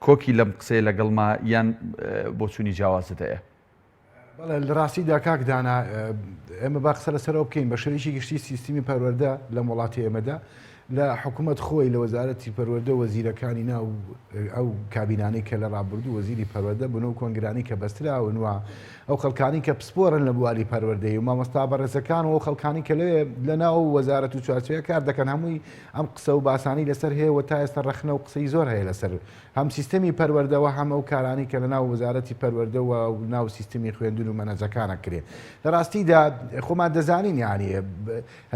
کۆکی لەم قسەیە لەگەڵما یان بۆچوونی جیاوازت هەیە؟ بەڵێ لە ڕاستیدا کاک دانا ئێمە با قسە لەسەرەوە بکەین بە شێوەیەکی گشتی سیستمی پەروەردە لەم وڵاتی ئێمەدا لە حکوومەت خۆی لە وەزارەتی پەروەردە وەزیرەکانی ناو ئەو کابینانەی کە لە ڕابردوو وەزیری پەروەردە بوون و کۆنگرانی کە بەستراون و ئەو خەڵکانی کە پسپۆرن لە بواری پەروەردەی و مامۆستا بەڕێزەکان و ئەو خەڵکانی کە لەوێ لە ناو وەزارەت و چوارچێوە کار دەکەن هەمووی ئەم قسە و باسانی لەسەر هەیە و تا ئێستا ڕەخنە و قسەی زۆر هەیە لەسەر هەم سیستەمی پەروەردە و هەم ئەو کارانەی کە لەناو وەزارەتی پەروەردە و ناو سیستمی خوێندن و مەنهەجەکان ئەکرێ. لە ڕاستیدا خۆمان دەزانین یانی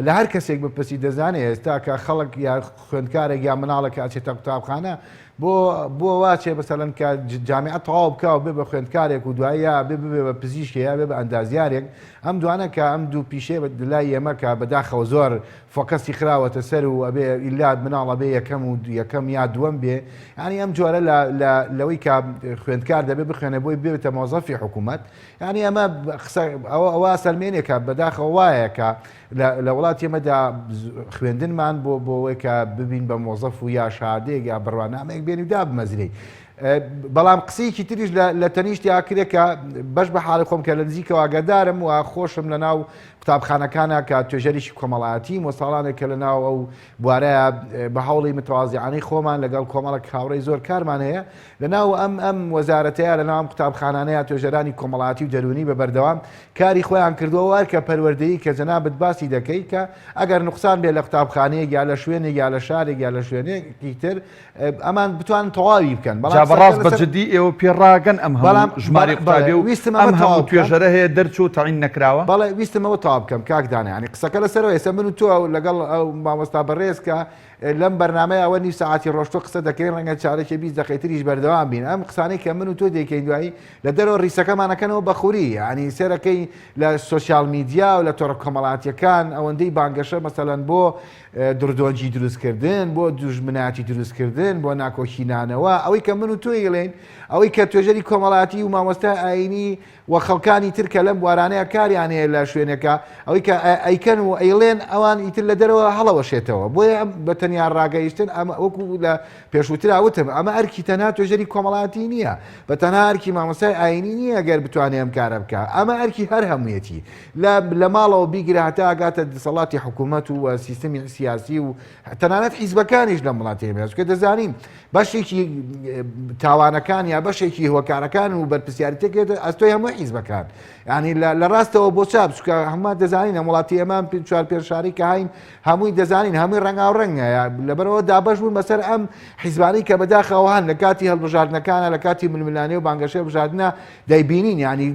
لە هەر کەسێک بپرسی دەزانێ ئێستا کە خەڵک یا خوێندکارێک یا مناڵێک کە ئەچێتە قوتابخانە بۆ بۆ واچێ مەسەلەن کە جامیعە تەواو بکا و بێ بە خوێندکارێک و دوایی یا بێ ببێ بە پزیشکێ یا بێ بە ئەندازیارێک ئەم دوانە کە ئەم دوو پیشەیە بە لای ئێمە کە بەداخەوە زۆر focus ی خراوەتە سەر و ئەبێ ئیلا مناڵ ئەبێ یەکەم و یەکەم یا دووەم بێ یانی ئەم جۆرە لە لە لەوەی کە خوێندکار دەبێ بخوێنێ بۆی بێتە مۆزەفی حکوومەت یانی ئەمە قسە ئەوە ئەوە سەلمێنێ کە بەداخەوە وایە کە لە وڵاتی ئێمەدا خوێندنمان بۆ بۆ ئەوەی کە ببین بە مۆزەف و یا شادێک یا بڕوانامەیەک بێنی و دابمەزرێی بەڵام قسەیەکی تریش لە تەنیشت یاکرێ کە بەش بە حاڵی خۆم کە لە نزیکەوە ئاگادارم و خۆشم لە ناو قوتابخانەکانە کە توێژەرێکی کۆمەڵایەتیم و ساڵانێک کە لە ناو ئەو بوارەیە بە هەوڵی متوازیانەی خۆمان لەگەڵ کۆمەڵک هاوڕێی زۆر کارمان هەیە لە ناو ئەم ئەم وەزارەتەیە لە ناو ئەم قوتابخانانەیە توێژەرانی کۆمەڵایەتی و دەروونی بە بەردەوام کاری خۆیان کردووە و ئەرکە پەروەردەیی کە جەنابت باسی دەکەی کە ئەگەر نوقسان بێ لە قوتابخانەیەک یا لە شوێنێک یا لە شارێک یا لە شوێنێکی تر ئەمان بتوانن تەواوی بکەن بەڵام جا بەڕاست قسەکە بە لەسەر جدی ئێوە پێ ڕاگەن ئەم بەڵام هەموو ژمارەی بەڵێ قوتابی و ویستم ئەم ئەمە هەموو تەواو بکەم توێژەرە هەیە دەرچوو و تەعین نەکراوە؟ بەڵێ ویستم ئەوە تەواو بکەم کاک دانا یانی قسەکە لەسەرەوە ئێستا من و تۆ لەگەڵ ئەو مامۆستا بەڕێز کە لەم بەرنامەیە ئەوە نیو سەعاتی ڕۆشتوە قسە دەکەین ڕەنگە چارەکێ 20 دەقەی تریش بەردەوام بین ئەم قسانەی کە من و تۆ دەیکەین دوایی لە دەرەوە ڕیسەکەمان ئەکەنەوە بە خوری یعنی سێرەکەی لە social media و لە تۆڕە کۆمەڵاتیەکان ئەوەندەی بانگەشە مەسەلەن بۆ دڕدۆنگی دروستکردن بۆ دوژمناتی دروستکردن بۆ ناکۆکی نانەوە ئەوەی کە من و تۆ ئیڵێن ئەوەی کە توێژەری کۆمەڵاتی و مامۆستا ئاینی و خەڵکانی تر کە لەم بوارانەیا کاریان هەیە لە شوێنێکا ئەوەی کە ئەیکەن و ئەیڵێن ئەوان ئیتر لە دەرەوە هەڵەوەشێتەوە بۆیە ئەم بە تەنیا ڕاگەیشتن ئەمە وەکو لە پێشووترا وتم ئەمە ئەرکی تەنها توێژەری کۆمەڵایەتی نییە بە تەنها ئەرکی مامۆستای ئاینی نییە گەر بتوانێ ئەم کارە بکا ئەمە ئەرکی هەر هەموویەتی لە لە ماڵەوە بیگرە هەتا ئەگاتە دەسەڵاتی حکوومەت و سیستمی سیاسی و تەنانەت حیزبەکانیش لەم وڵاتەی ئێمە چونکە دەزانین بەشێکی تاوانەکان یا بەشێکی هۆکارەکان و بەرپرسیارەتێکێتە ئەستۆی هەموو حیزبەکان ینی لە ڕاستەوە بۆ چاپ چکە هەمووان دەزانین ئەم وڵاتی ئێمە چوار پێنج شاری کە هاین هەمووی دەزانین هەمووی ڕەنگاو ڕەنگە لەبەرەوە دابەش بوون بەسەر ئەم حیزبانەی کە بەداخەوە هەن لە کاتی هەڵبژاردنەکانە لە کاتی ململانێ و بانگەشەی هەڵبژاردنە دەیبینین ینی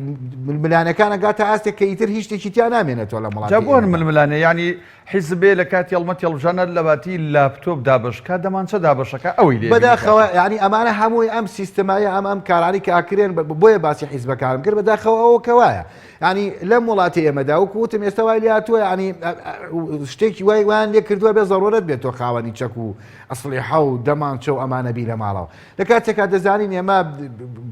ململانەکان ئەگاتە ئاستێک کە ئیتر هیچ شتێکی تیا نامێنێتەوە لە وڵاتی جا بۆ ئێمەدا. ململانێ ینی حیزب بێ لە کاتی هەڵمەتی هەڵبژاردنە لەباتی لاپتۆپ دابەش کا دەمانچە دابەشەکا ئەوەی لێ بینی بەداخەوە کاکە. یانی ئەمانە هەمووی ئەم سیستمایە ئەم ئەم کارانەی کە ئەکرێن بۆیە باسی حیزبەکانم کرد بەداخەوە ئەوە کە وایە یانی لەم وڵاتی ئێمەدا وەکو وتم ئێستا وای لێ هاتووە یانی شتێکی وای وایان لێ کردووە بێ زەڕورەت بێت تۆ خاوەنی چەک و ئەسڵیحە و دەمانچە و ئەمانە بی لە ماڵەوە لە کاتێکا دەزانین ئێمە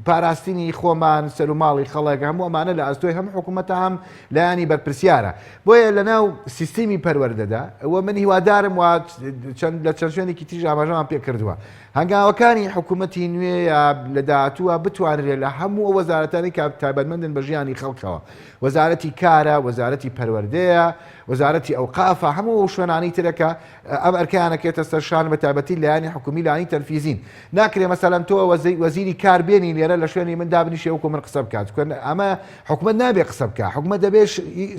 پاراستنی خۆمان سەر و ماڵی خەڵک هەموو ئەمانە لە ئەستۆی هەم حکوومەتە هەم لایەنی بەرپرسیارە بۆیە لە ناو سیستمی پەروەردەدا و من هیوادارم و چەند لە چەند شوێنێکی تریش ئاماژەمان پێ کردووە هەنگاوەکانی حکوومەتی نوێ یا لە داهاتووە بتوانرێت لە هەموو ئەو وەزارەتانی کە تایبەتمەندن بە ژیانی خەڵکەوە وەزارەتی کارە وەزارەتی پەروەردەیە وەزارەتی ئەوقافە هەموو ئەو شوێنانەی ترەکە ئەم ئەرکەیان ئەکەوێتە سەر شان بە تایبەتی لایەنی حکومی لایەنی تەنفیزین ناکرێ مەسەلەن تۆ وەزیری کار بێنی لێرە لە شوێنی من دابنیشێ وەکو من قسە بکات چونکە ئەمە حکومەت نابێ قسە بکا حکومەت دەبێ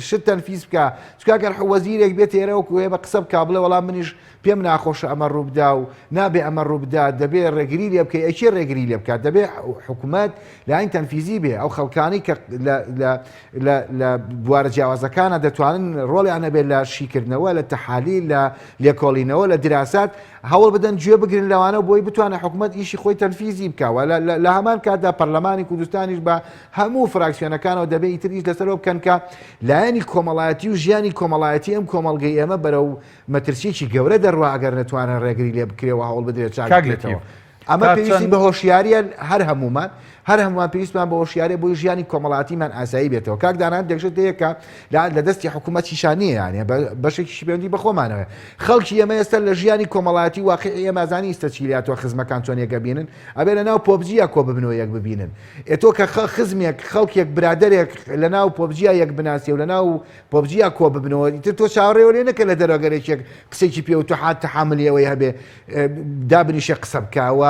شت تەنفیز بکا چونکە گەر وەزیرێک بێت ئێرە وەکو ئێمە قسە بکا بڵێ وەڵام منیش پێم ناخۆشە ئەمە ڕووبدا و نابێ ئەمە ڕووبدا دەبێ ڕێگری لێ بکەی ئەکێ ڕێگری لێ بکات دەبێ حکومەت لایەن تەنفیزی بێ ئەو خەڵکانی کە لە بوارە جیاوازەکانە دەتوانن ڕۆڵیان هەبێت لە شیکردنەوە لە تەحالیل لە لێکۆڵینەوە لە دراسات هەوڵ بدەن گوێ بگرن لەوانە بۆی بتوانێت حکومەت ئیشی خۆی تەنفیزی بکەوە لە هەمان کاتدا پەرلەمانی کوردستانیش بە هەموو فراکسیۆنەکانەوە دەبێت ئیتر ئیش لەسەرەوە بکەن کە لایەنی کۆمەڵایەتی و ژیانی کۆمەڵایەتی ئەم کۆمەڵگەی ئێمە بەرەو مەترسیەکی گەورە دەڕوا ئەگەر نەتوانن ڕێگری لێ بکرێ و هەوڵ بدرێت چاک کاک بکرێتەوە. لەتیف ئەمە تا پێویستی چەند بە هۆشیاریە هەر هەموومان هەر هەمووان پێویستمان بە هۆشیاریە بۆی ژیانی کۆمەڵاتیمان ئاسایی بێتەوە کاک دانا هەندێک شت هەیە کە لە دەستی حکوومەتیشا نییە یانە بەشێکیشی پەیوەندی بە خۆمانەوە خەڵکی ئێمە ئێستا لە ژیانی کۆمەڵایەتی واقعی ئێمە زانی ئیستا چی لاتوە خزمەکان چۆن یەک ئەبینن ئەبێ لە ناو PUBG یا کۆ ببنەوە یەک ببینن ئێ تۆ کە خزمێک خەڵکێک برادەرێک لە ناو PUBG یا یەک بناسی و لە ناو PUBG یا کۆ ببنەوە ئیتر تۆ چاوەڕێوە لێ نەکە لە دەرەوە گەر یەکێک قسێکی پێ و تۆ حات تەحاملی ئەوەی هەبێ دابنیشێ قسە بکە و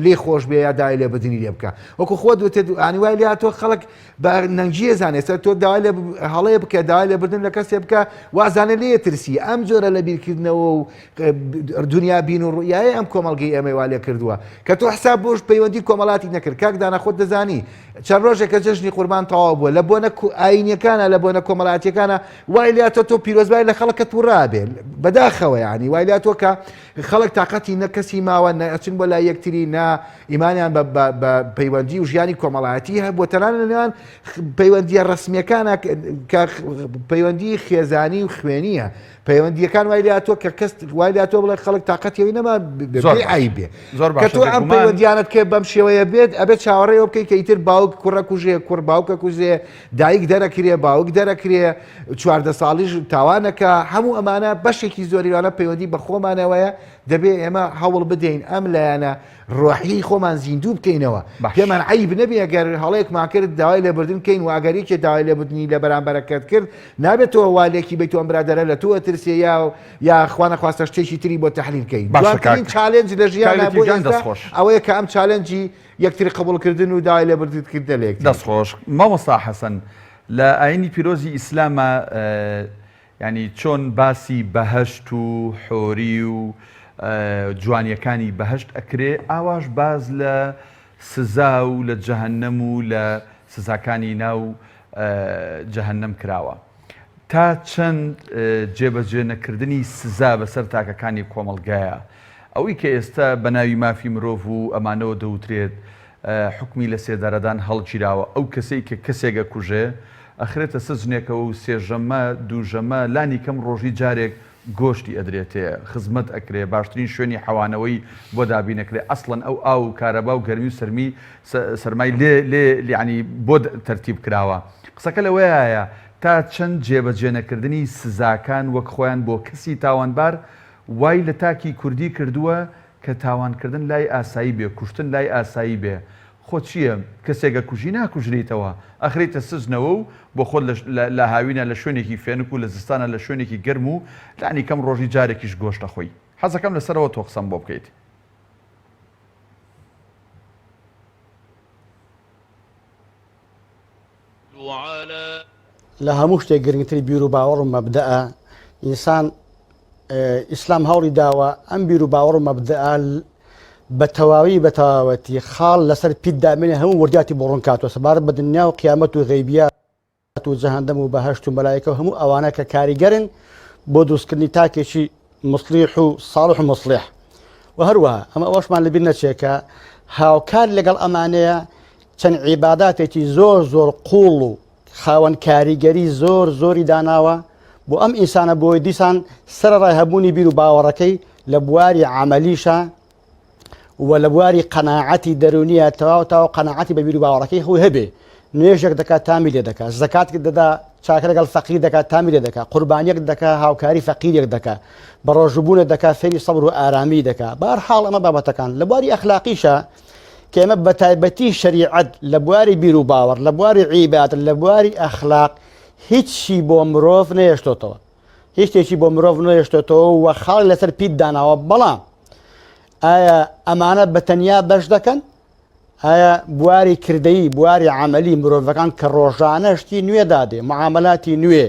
لێ خۆش بێ یا داوای لێبوردنی لێ بکە وەکو خۆت وتت ئانی وای لێ هاتووە خەڵک بە نەنگیە زانێ سەر تۆ داوای لێ هەڵەیە بکە داوای لێبوردن لە کەسێ بکە وازانێ لێ ترسی ئەم جۆرە لە بیرکردنەوە و دنیا بین و ڕوئیایە ئەم کۆمەڵگەی ئێمەی وا لێ کردووە کە تۆ حساب بۆش پەیوەندی کۆمەڵاتی نەکرد کاک دانا خۆت دەزانی چەند ڕۆژێکە جەژنی قوربان تەواو بووە لە بۆنە ئاینیەکانە لە بۆنە کۆمەڵاتیەکانە وای لاتۆ تۆ پیرۆزبای لە خەڵکە تووڕا بێ بەداخەوە ینی وای لاتۆ کە خەڵک تاقەتی نە کەسی ماوە نە ئەچن بۆ لای یەکتری نە ئیمانیان بە بە پەیوەندی و ژیانی کۆمەڵایەتی هەبووە تەنانەت لە نێوان پەیوەندیە ڕسمیەکانە کە پەیوەندی خێزانی و خوێنیە پەیوەندیەکان وای لاتوە کە کەس وای لاتوە بڵێ خەڵک تاقەتیەوەی نەما عیب بێ زۆر کە تۆ ئەم پەیوەندیانت کە بەم شێوەیە بێت ئەبێت چاوەڕێەوە بکەیت کە ئیتر باوک کوڕە کوژێ کوڕ باوکە کوژێ دایک دەرەکرێ باوک دەرەکرێ 14 ساڵیش تاوانەکە هەموو ئەمانە بەشێکی زۆریوانە پەیوەندی بە خۆمانەوەیە دەبێ ئێمە هەوڵ بدەین ئەم لایەنە ڕۆحیی خۆمان زیندوو بکەینەوە، پێمان عەیب نەبێ گەر هەڵەیەکمان کرد داوای لێبوردن بکەین و ئەگەر یەکێ داوای لێبوردنی لە بەرامبەرەکەت کرد نابێت تۆ وا لێکی بیت و ئەم برادەرە لە تۆ ئەترسێ یا یا خوا نەخواستە شتێکی تری بۆ تەحلیل بکەی. باشە جوانترین کاک challenge لە کاک ژیانا لەتیف بۆ گیان ئێستا دەست خۆش. ئەوەیە کە ئەم challenge ی یەکتری قبوڵکردن و داوای لێبوردن کردنە لە یەکتری. دەست خۆش مامۆستا حەسەن لە ئاینی پیرۆزی ئیسلاما یانی چۆن باسی بەهەشت و حۆری و جوانیەکانی بەهەشت ئەکرێ ئاواش باس لە سزا و لە جەهەنەم و لە سزاکانی ناو جەهەنەم کراوە تا چەند جێبەجێ نەکردنی سزا بەسەر تاکەکانی کۆمەڵگایە ئەوەی کە ئێستا بە ناوی مافی مرۆڤ و ئەمانەوە دەوترێت حوکمی لەسێدارەدان هەڵگیراوە، ئەو کەسەی کە کەسێک ئەکوژێ ئەخرێتە سجنێکەوە و سێ ژەمە، دوو ژەمە، لانی کەم ڕۆژی جارێک گۆشتی ئەدرێتێ، خزمەت ئەکرێ، باشترین شوێنی حەوانەوەی بۆ دابین ئەکرێ، ئەسڵەن ئەو ئاو و کارەبا و گەرمی و سەرمی سەرمای لێ لێ یانی بۆ تەرتیب کراوە. قسەکە لەوەیایە تا چەند جێبەجێ نەکردنی سزاکان وەک خۆیان بۆ کەسی تاوانبار وای لە تاکی کوردی کردووە کە تاوان کردن لای ئاسایی بێ کوشتن لای ئاسایی بێ خۆ چیە کەسێک ئەکوژی ناکوژریتەوە ئەخرێیتە سجنەوە و بۆ خۆت لە لە هاوینا لە شوێنێکی فێنک و لە زستانا لە شوێنێکی گەرم و لانی کەم ڕۆژی جارێکیش گۆشت ئەخۆی حەزەکەم لەسەرەوە تۆ قسەم بۆ بکەیت. لە هەموو شتێک گرنگتر بیر و باوەڕ و مەبدەئە ئینسان ئیسلام هەوڵی داوە ئەم بیر و باوەڕ و مەبدەئە بە تەواوی بە تەواوەتی خاڵ لەسەر پیت دامێنێ هەموو وردیاتی بۆ ڕوون کاتەوە سەبارەت بە دنیا و قیامەت و غەیبیات و جەهەندەم و بەهەشت و مەلایکە و هەموو ئەوانە کە کاریگەرن بۆ دروستکردنی تاکێکی مصلیح و صالح و مصلیح و هەروەها ئەمە ئەوەشمان لەبیر نەچێت کە هاوکار لەگەڵ ئەمانەیە چەند عیباداتێکی زۆر زۆر قوڵ و خاوەن کاریگەری زۆر زۆری داناوە بۆ ئەم ئینسانە بۆی دیسان سەرەڕای هەبوونی بیر و باوەڕەکەی لە بواری عملیشە و لە بواری قەناعەتی دەرونیە تەواو تاو قەناعەتی بە بیر و باوەڕەکەی خۆی هەبێ نوێژێک دەکات تامی لێ دەکات زەکات دەدا چاکە لەگەڵ فەقیر دەکات تامی لێ دەکات قوربانیەک دەکات هاوکاری فەقیرێک دەکات بە ڕۆژبوونە دەکات فێری سەبر و ئارامی دەکات بار حاڵ ئەمە بابەتەکان لە بواری ئەخلاقیشە کە ئێمە بە تایبەتی شەریعەت لە بواری بیر و باوەڕ لە بواری عیبادەت لە بواری ئەخلاق هیچی بۆ مرۆڤ نەهێشتۆتەوە هیچ شتێکی بۆ مرۆڤ نەهێشتۆتەوە و خاڵی لەسەر پیت داناوە بەڵام ئایا ئەمانە بە تەنیا بەش دەکەن ئایا بواری کردەیی بواری عملی مرۆڤەکان کە ڕۆژانە شتی نوێ دادێ معاملاتی نوێ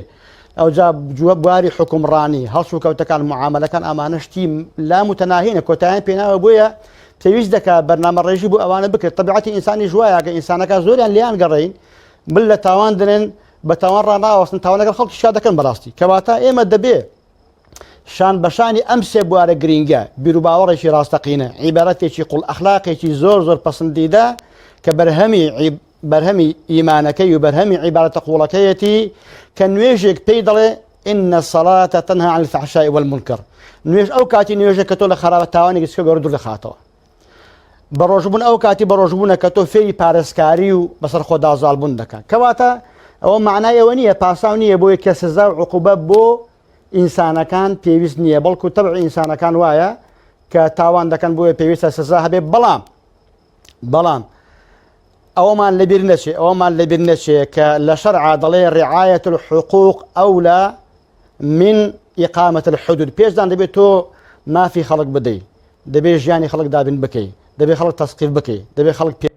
ئەوجا جووە بواری حکومڕانی هەڵسوکەوتەکان معاملەکان ئەمانە شتی لا متەناهینە کۆتایان پێناوە بۆیە پێویست دەکات بەرنامە ڕێژی بۆ ئەوانە بکرێت تەبیعەتی ئینسانی ژوایە کە ئینسانەکە زۆریان لیان گەڕین مل لە تاوان دەنێن بە تاوان ڕاناوەستن تاوان لەگەڵ خەڵکی شا دەکەن بەڕاستی کەواتە ئێمە دەبێ شان بەشانی ئەم سێ بوارە گرینگە بیروباوەڕێکی ڕاستەقینە عیبارەتێکی قوڵ ئەخلاقێکی زۆر زۆر پەسەندیدە کە بەرهەمی بەرهەمی ئیمانەکەی و بەرهەمی عیبارەتە قوڵەکەیەتی کە نوێژێک پێی دەڵێ إن الصلاة تنهى عن الفحشاء والمنكر نوێژ ئەو کاتی نوێژە کە تۆ لە خراپە تاوانێکی سکە گەورە دوور دەخاتەوە بەڕۆژبوون ئەو کاتی بەڕۆژبوونە کە تۆ فێری پارێزکاری و بەسەر خۆدا زاڵبوون دەکات کەواتە ئەوە معنای ئەوە نییە پاساو نییە بۆی کە سزا و عقوبە بۆ ئینسانەکان پێویست نییە بەڵکو تەبع ئینسانەکان وایە کە تاوان دەکەن بۆیە پێویستە سزا هەبێ بەڵام بەڵام ئەوەمان لەبیر نەچێ ئەوەمان لەبیر نەچێ کە لە شەرعا دەڵێ رعایەت الحقوق ئەولى من إقامة الحدود پێشدان دەبێت تۆ مافی خەڵک بدەیت دەبێت ژیانی خەڵک دابین بکەی دەبێت خەڵک تەسقیف بکەی دەبێت خەڵک پێ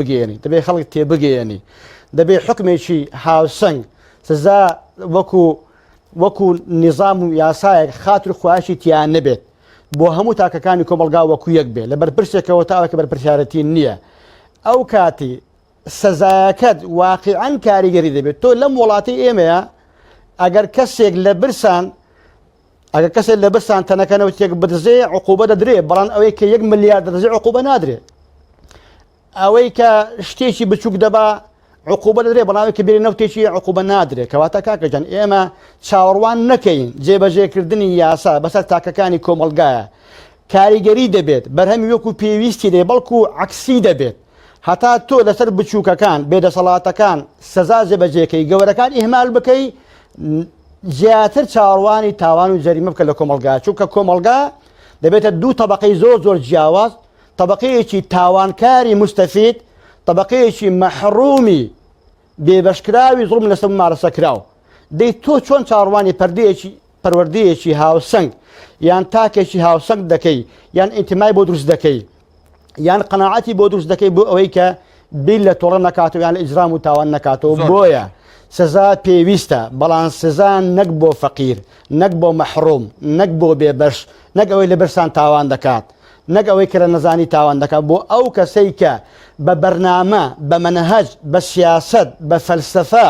بگەیەنی دەبێت خەڵک تێبگەیەنی دەبێت حکمێکی هاوسەنگ سزا وەکو وەکو نظام و یاسایەک خاتر خواشی تیان نەبێت بۆ هەموو تاکەکانی کۆمەلگا وەکو یەک بێ لە بەرپرسێکەوە تاوەکە بەرپرسیارەتی نییە ئەو کاتی سزایەکەت واقعا کاریگەری دەبێت تۆ لەم وڵاتی ئێمەیە ئەگەر کەسێک لە برسان ئەگەر کەسێک لە برسان تەنەکە نەوتێک بدزێ عقوبە دەدرێ، بەڵام ئەوەی کە یەک ملیار دەدزێ عقوبە نادرێ. ئەوەی کە شتێکی بچووک دەبا عقوبە دەدرێ، بەڵام ئەوەی کە بێرە نەوتێکی عقوبە نادرێ. کەواتە کاکە جان ئێمە چاوەڕوان نەکەین جێبەجێکردنی یاسا بەسەر تاکەکانی کۆمەڵگایە کاریگەری دەبێت، بەرهەمی وەکو پێویستی دەبێت، بەڵکو عەکسی دەبێت. هەتا تۆ لەسەر بچووکەکان، بێدەسەڵاتەکان سزا جێبەجێکەی، گەورەکان ئیهمال بکەی، زیاتر چاوەڕوانی تاوان و جەریمە بکە لە کۆمەڵگا، چونکە کۆمەڵگا دەبێتە دوو تەبەقەی زۆر زۆر جیاواز، تەبەقەیەکی تاوانکاری موستەفید، تەبەقەیەکی مەحرومی بێبەشکراوی زوڵم لەسەر ممارەسەکراو. دەی تۆ چۆن چاوەڕوانی پەردەیەکی پەروەردەیەکی هاوسەنگ یان تاکێکی هاوسەنگ دەکەی یان ئینتمای بۆ دروست دەکەی یان قەناعەتی بۆ دروست دەکەی بۆ ئەوەی کە بیر لە تۆڵە نەکاتەوە یان لە ئیجرام و تاوان نەکاتەوە. بۆیە سزا پێویستە، بەڵام سزا نەک بۆ فەقیر، نەک بۆ مەحروم، نەک بۆ بێبەش، نەک ئەوەی لە برسان تاوان دەکات، نەک ئەوەی کە لە نەزانی تاوان دەکات، بۆ ئەو کەسەی کە بە بەرنامە، بە مەنهەج، بە سیاسەت، بە فەلسەفە،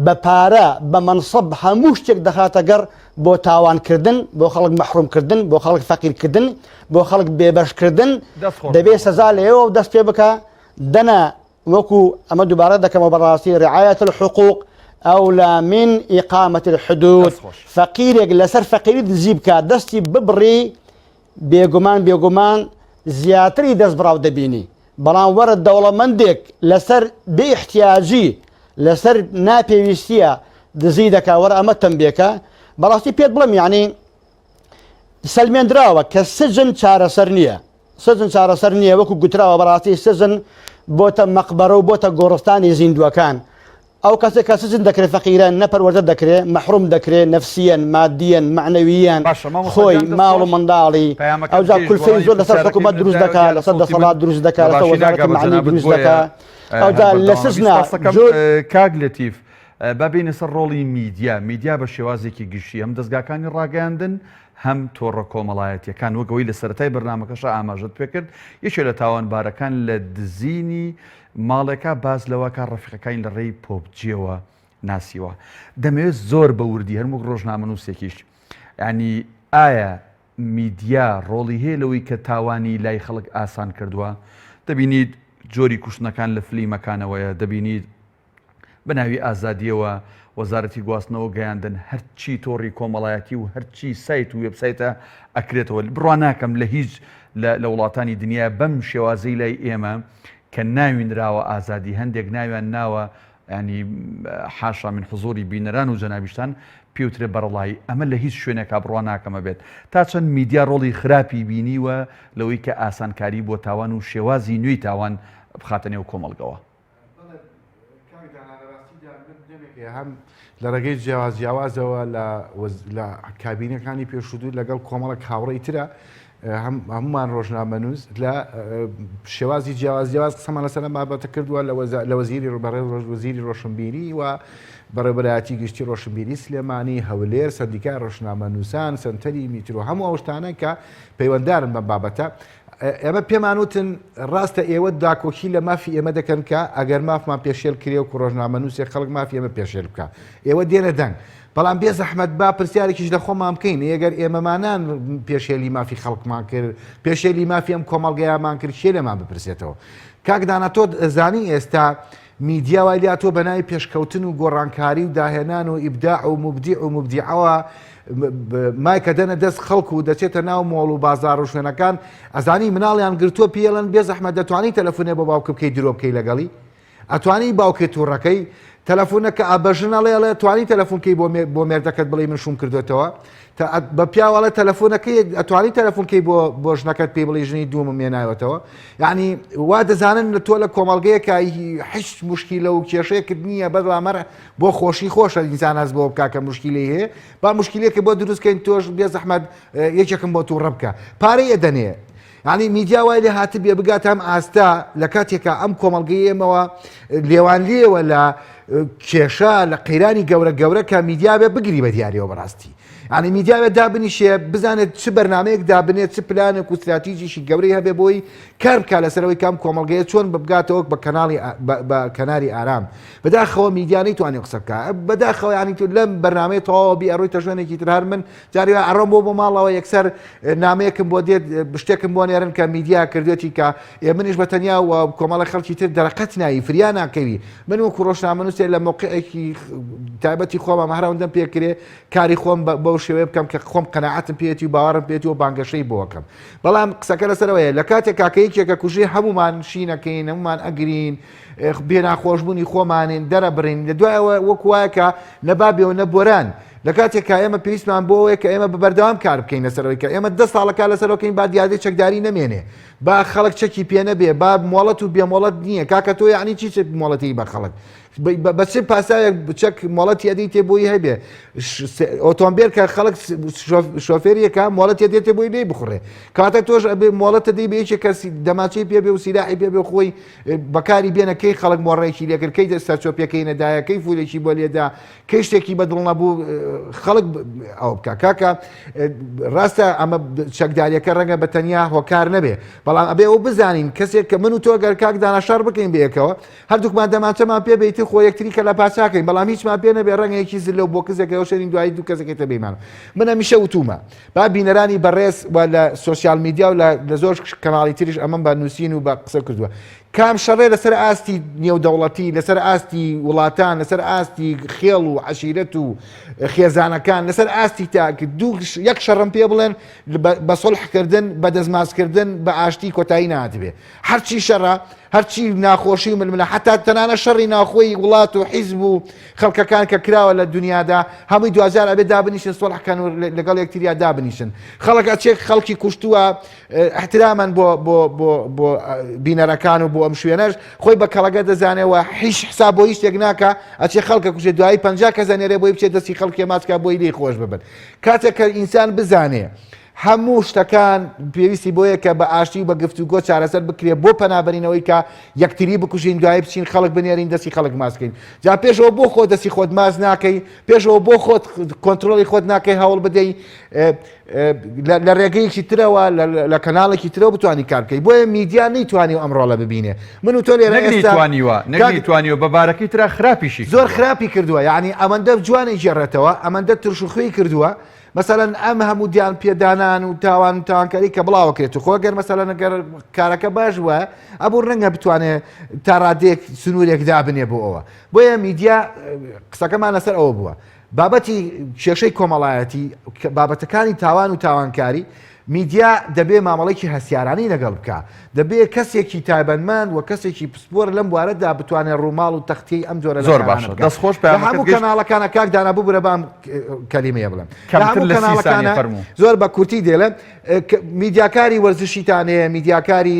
بە پارە، بە مەنسەب هەموو شتێک دەخاتە گەڕ بۆ تاوانکردن، بۆ خەڵک مەحرومکردن، بۆ خەڵک فەقیرکردن، بۆ خەڵک بێبەشکردن، دەبێ سەزا لەوێوە دەست پێ بکا، دەنا وەکو ئەمە دووبارە دەکەمەوە بەڕاستی رعایەت الحقوق ئەولا من ئیقامەت الحدود، فەقیرێک لەسەر فەقیری دزی بکا دەستی ببڕی بێگومان بێگومان زیاتری دەست بڕاو دەبینی، بەڵام وەرە دەوڵەمەندێک لەسەر بێ ئیحتیاجی لەسەر ناپێویستیە دزی دەکا وەرە ئەمە تەمبێکە. بەڕاستی پێت بڵێم یعنی سەلمێندراوە کە سجن چارەسەر نییە، سجن چارەسەر نییە وەکو گوتراوە بەڕاستی سجن بۆتە مەقبەرە و بۆتە گۆڕستانی زیندووەکان. ئەو کەسێک کە سجن دەکرێت فەقیرە نە پەروەردە دەکرێت مەحروم دەکرێت نەفسیەن مادیەن مەعنەویەن باشە مامۆستا خۆی گیان دەست ماڵ و خۆش منداڵی پەیامەکەت ئەوجا گەیشت کولفەی وەڵامی زۆر لەسەر پرسیارەکەی حکوومەت منت دروست دایەوە دەکات دیارە لەسەر سەوتی من دەسەڵات دروست بە دەکات لەسەر باشی وەزارەتی ناگا بە مەعنی جەنابت دروست بۆیە دەکات هەر ئەوجا لە بەردەوامە سجنا سپاس دەکەم جۆر کاک لەتیف با بێینە سەر ڕۆڵی میدیا میدیا بە شێوازێکی گشتی هەم دەزگاکانی ڕاگەیاندن هەم تۆڕە کۆمەڵایەتیەکان وەک ئەوەی لە سەرەتای بەرنامەکەشا ئاماژەت پێکرد یەکێ لە تاوانبارەکان لە دزینی ماڵێکا باس لەوە کا ڕەفیقەکانی لە ڕێی پۆبجیەوە ناسیوە. دەمەوێت زۆر بە وردی هەر وەک ڕۆژنامەنووسێکیش یانی ئایا میدیا ڕۆڵی هەیە لەوەی کە تاوانی لای خەڵک ئاسان کردووە؟ دەبینیت جۆری کوشتنەکان لە فلیمەکانەوەیە، دەبینیت بە ناوی ئازادییەوە وەزارەتی گواستنەوە گەیاندن هەرچی تۆڕی کۆمەڵایەتی و هەرچی سایت و وێبسایتە ئەکرێتەوە بڕوا ناکەم لە هیچ لە وڵاتانی دنیا بەم شێوازەی لای ئێمە کە ناوی نراوە ئازادی هەندێک ناویان ناوە ینی حاشا من حزوری بینەران و جەنابیشتان پێوترێ بەڕەڵایی ئەمە لە هیچ شوێنێکا بڕوا ناکەمە بێت تا چەند میدیا ڕۆڵی خراپی بینیوە لەوەی کە ئاسانکاری بۆ تاوان و شێوازی نوێی تاوان بخاتە نێو کۆمەڵگەوە. بەڵێ کاک دانا لە ڕاستیدا من دەمێکێ هەم لە ڕێگەی جیاواز جیاوازەوە لە لە کابینەکانی پێشوو لەگەڵ کۆمەڵک هاوڕێی ترە هەمومان ڕۆژنامەنووس لە شێوازی جیاواز جیاواز قسەمان لەسەر ئەم بابەتە کردووە لە وەزیری بەڕێز وەزیری ڕۆشنبیری و بەڕێوەبەرایەتی گشتی ڕۆشنبیری سلێمانی هەولێر سەندیکای ڕۆژنامەنووسان سەنتەری میترۆ هەموو ئەو شتانە کە پەیوەندارن بەم بابەتە ئێمە پێمان وتن ڕاستە ئێوە داکۆکی لە مافی ئێمە دەکەن کە ئەگەر مافمان پێشێل کرێ و ڕۆژنامەنووسێک خەڵک مافی ئێمە پێشێل بکە ئێوە دێنە دەنگ بەڵام بێ زەحمەت با پرسیارێکیش لە خۆمان بکەین ئەگەر ئێمەمانان پێشێلی مافی خەڵکمان کرد پێشێلی مافی ئەم کۆمەڵگەیامان کرد کێ لێمان بپرسێتەوە کاک دانا تۆ زانی ئێستا میدیا وای لێهاتووە بە ناوی پێشکەوتن و گۆڕانکاری و داهێنان و ئیبداع و موبدیع و موبدیعەوە مایکە دەنە دەست خەڵک و دەچێتە ناو مۆڵ و بازاڕ و شوێنەکان ئەزانی مناڵیان گرتووە پێڵەن بێ زەحمەت دەتوانی تەلەفونێ بۆ باوکە بکەی درۆ بکەی لەگەڵی ئەتوانی باوکێ تووڕەکەی تەلەفونەکە بە ژن ئەڵێ ئەڵێ توانی تەلەفونکەی بۆ مێردەکەت بڵێ من شوم کردوێتەوە بە پیاوەڵێ تەلەفۆنەکەی ئەتوانی تەلەفۆنکەی بۆ بۆ ژنەکەت پێی بڵی ژنی دوومم هێناوەتەوە یعنی وا دەزانن لە تۆ لە کۆمەڵگەیەکە هیچ مشکیلە و کێشەیەکت نییە بەڵامەر بۆ خۆشی خۆشە ئینسان هەست بۆ بکا کە مشکیلەی هەیە با مشکیلێکە بۆ دروستکەین تۆش بێ زەحمەت یەکێکم بۆ تووڕە بکە پارەی ئەدەنێ یعنی میدیا وای لێ هاتبێ بگاتە ئەم ئاستە لە کاتێکا ئەم کۆمەڵگەی ئێمەوە لێوان لێوە لە کێشە لە قەیرانی گەورە گەورە کە میدیا بێ بگری بە دیاریەوە بەڕاستی. یانی میدیا بێت دابنیشێ بزانێت چ بەرنامەیەک دابنێت چ پلانێک و استراتیژیشی گەورەی هەبێ بۆی کار بکا لەسەرەوەی کام کۆمەڵگەیە چۆن ببگاتەوە بە کەناڵی بە کەناری ئارام. بەداخەوە میدیا نەیتوانی قسە بکا بەداخەوە یانی تو لەم بەرنامەی تەواوە بی ئەڕۆیتە شوێنێکی تر هەر من جاری وایە ئەڕۆم بۆ بۆ ماڵەوە یەکسەر نامەیەکم بۆ دێت شتێکم بۆ نێرن کە میدیا کردوێتی کە ئێ منیش بە تەنیا و کۆمەڵە خەڵکی تر دەرەقەت نایی فریا ناکەوی من وەکو ڕۆژنامەنووسێ لە مەوقعێکی تایبەتی خۆمە هەر ئەوەندەم پێکرێ کاری خۆم بەو شێوەیە بکەم کە خۆم قەناعەتم پێیەتی و باوەڕم پێیەتی و بانگەشەی بۆ ئەکەم بەڵام قسەکە لەسەرەوەیە لە کاتێک کاکە یەکێکە کوژێ هەمومان شینەکەین هەمومان ئەگرین بێناخۆشبوونی خۆمانین دەرەبڕین لە دوایەوە وەکو وایە کە نە با بێ و نە بۆران لە کاتێک کە ئێمە پێویستمان بۆ ئەوەیە کە ئێمە بە بەردەوام کار بکەین لەسەرەوەی کە ئێمە دە ساڵە کار لەسەرەوە کەین با دیاردەی چەکداری نەمێنێ با خەڵک چەکی پێ نەبێ با مۆڵەت و بێمۆڵەت نییە کاکە تۆ یعنی چی چەک مۆڵەتی بە خەڵک بە چ پاساوێک چەک مۆڵەتی ئەدەیتێ بۆی هەبێ ئۆتۆمبێل کە خەڵک شۆفێریەکە مۆڵەتی دێتێ بۆی لێی بخڕێ کاتە تۆش ئەبێ مۆڵەتە دەی بە یەکێک کەسی دەماچەی پێ بێ و سیلاحی پێ بێ خۆی بەکاری بێنە کەی خەڵک مۆڕێکی لێکرد کەی دەست سەرچۆپیەکەی نەدایە کەی فولێکی بۆ لێدا کەی شتێکی بەدڵ نەبوو خەڵک ئەو بکە کاکە ڕاستە ئەمە چەکداریەکە ڕەنگە بە تەنیا هۆکار نەبێ بەڵام ئەبێ ئەو بزانین کەسێک کە من و تۆ گەر کاک دانا شەڕ بکەین بەیەکەوە هەردووکمان دەمانچەمان پێ بێ ئیتر خۆ یەکتری کە لە پاچاکەین بەڵام هیچمان پێ نەبێ ڕەنگە یەکی زلە و بۆکزێکەوە شوێنی دوایی دوو کەسەکەی تر بێمان من هەمیشە وتومە با بینەرانی بەڕێز و لە social media و لە زۆر کەناڵی تریش ئەمەم بە نووسین و بە قسە کردووە کام شەڕێ لەسەر ئاستی نێودەوڵەتی لەسەر ئاستی وڵاتان لەسەر ئاستی خێڵ و عەشیرەت و خێزانەکان لەسەر ئاستی تاک دوو یەک شەڕم پێ بڵێن بە سڵحکردن بە دەستمازکردن بە ئاشتی کۆتایی ناتبێ هەرچی شەڕە هەرچی ناخۆشی و ململە حتا تەنانە شەڕی ناوخۆی وڵات و حیزب و خەڵکەکان کە کراوە لە دنیادا هەمووی دواجار ئەبێ دابنیشن سۆڵحکەن و لەگەڵ یەکتریا دابنیشن خەڵک ئەچێک خەڵکی کوشتووە احترامەن بۆ بۆ بۆ بۆ بینەرەکان و بۆ ئەم شوێنەش خۆی بە کەڵەگە دەزانێەوە هیچ حساب بۆ هیچ شتێک ناکە ئەچێ خەڵکە کوشێ دوایی 50 کەس ئەنێرێ بۆی بچێت دەستی خەڵکێ ماچکا بۆی لێی خۆش ببن کاتێک کە ئینسان بزانێ هەموو شتەکان پێویستی بۆیە کە بە ئاشتی و بە گفتوگۆ چارەسەر بکرێت بۆ پەنابەرینەوەی کە یەکتری بکوژین دوایی بچین خەڵک بنێرین دەستی خەڵک ماچ کەین جا پێشەوە بۆ خۆت دەستی خۆت ماچ ناکەی پێشەوە بۆ خۆت کۆنترۆڵی خۆت ناکەی هەوڵ بدەی لە ڕێگەیەکی ترەوە لە کەناڵێکی ترەوە بتانی کار بکەی بۆیە میدیا نەیتوانی ئەم ڕۆڵە ببینێ من و تۆ لێرە توانیوە نەیتوانیوە بە بارەکەی ترا خراپیشی زۆر خراپی کردووە یعنی ئەمەندە جوانی گێڕێتەوە ئەمەندە ترشوخوی کردووە مەسەلەن ئەم هەموو دیان پێدانان و تاوان و تاوانکاری کە بڵاوەکرێت و خۆ گەر مەسەلەن گەر کارەکە باش وە ئەبوو ڕەنگە بتوانێت تا ڕادەیەک سنوورێک دابنێ بۆ ئەوە بۆیە میدیا قسەکەمان لەسەر ئەوە بووە بابەتی کێشەی کۆمەڵایەتی بابەتەکانی تاوان و تاوانکاری میدیا دەبێ مامەڵێکی هەستیارانەی لەگەڵ بکا، دەبێ کەسێکی تایبەتمەند و کەسێکی پسپۆر لەم بوارەدا بتوانێ ڕووماڵ و تەختیەی ئەم جۆرە لە زۆر کارانە باشە بکا. دەست خۆش لە پەیامەکەت هەموو گەیشت. کەناڵەکانا کاک دانا ببورە با ئەم کەلیمەیە بڵێم. لە کەمتر هەموو لە سی ثانیە کەناڵەکانا فەرموو. زۆر بە کورتی دێڵێم میدیاکاری وەرزشیتان هەیە، میدیاکاری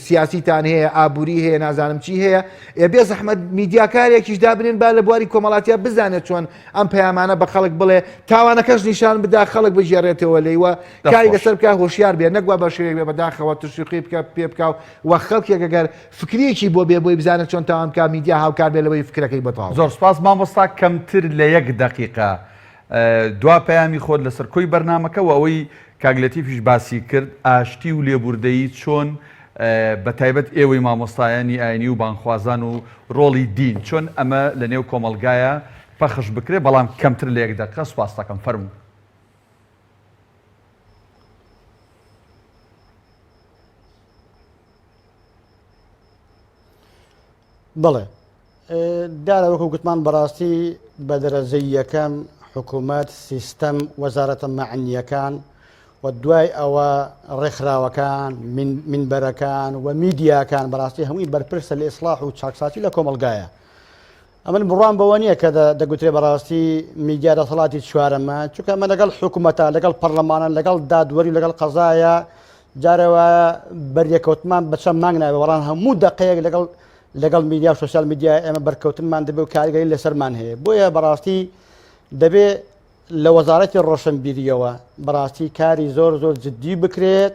سیاسیتان هەیە، ئابووری هەیە، نازانم چی هەیە، ئێ بێ زەحمەت میدیاکارێکیش دابنێن با لە بواری کۆمەڵاتیا بزانێت چۆن ئەم پەیامانە بە خەڵک بڵێ، تاوانەکەش نیشان بدا خەڵک بگێڕێتەوە لێی و کاری لەسەر بکا هۆشیار بێ نەک وا بە شێوەیەک بێ بەداخەوە تشویقی بکە پێ بکا و خەڵکێک ئەگەر فکریەکی بۆ بێ بۆی بزانێت چۆن تاوان بکا میدیا هاوکار بێ لەوەی فکرەکەی بۆ تەواو زۆر سوپاس مامۆستا کەمتر لە یەک دەقیقە دوا پەیامی خۆت لەسەر کۆی بەرنامەکە و ئەوەی کاک لەتیفیش باسی کرد ئاشتی و لێبوردەیی چۆن بە تایبەت ئێوەی مامۆستایانی ئاینی و بانگخوازان و ڕۆڵی دین چۆن ئەمە لە نێو کۆمەڵگایە پەخش بکرێ بەڵام کەمتر لە یەک دەقە سوپاستەکەم فەرموو. بەڵێ دیارە وەکو گوتمان بەڕاستی بە دەرەجەی یەکەم حکوومەت سیستەم وەزارەتە مەعنیەکان و دوای ئەوە ڕێکخراوەکان منبەرەکان و میدیاکان بەڕاستی هەمووی بەرپرسە لە ئیسلاح و چاکسازی لە کۆمەڵگایە ئەمن بڕوام بەوە نییە کە دەگوترێ بەڕاستی میدیا دەسەڵاتی چوارەمە چونکە ئەمە لەگەڵ حکوومەتە لەگەڵ پەرلەمانە لەگەڵ دادوەری لەگەڵ قەزایە جارەوە بەریەکەوتمان بە چەند مانگ ناوێ وەڵام هەموو دقەیەک لەگەڵ لەگەڵ میدیا و social media ئێمە بەرکەوتنمان دەبێ و کاریگەری لەسەرمان هەیە بۆیە بەڕاستی دەبێ لە وەزارەتی ڕۆشنبیریەوە بەڕاستی کاری زۆر زۆر جددی بکرێت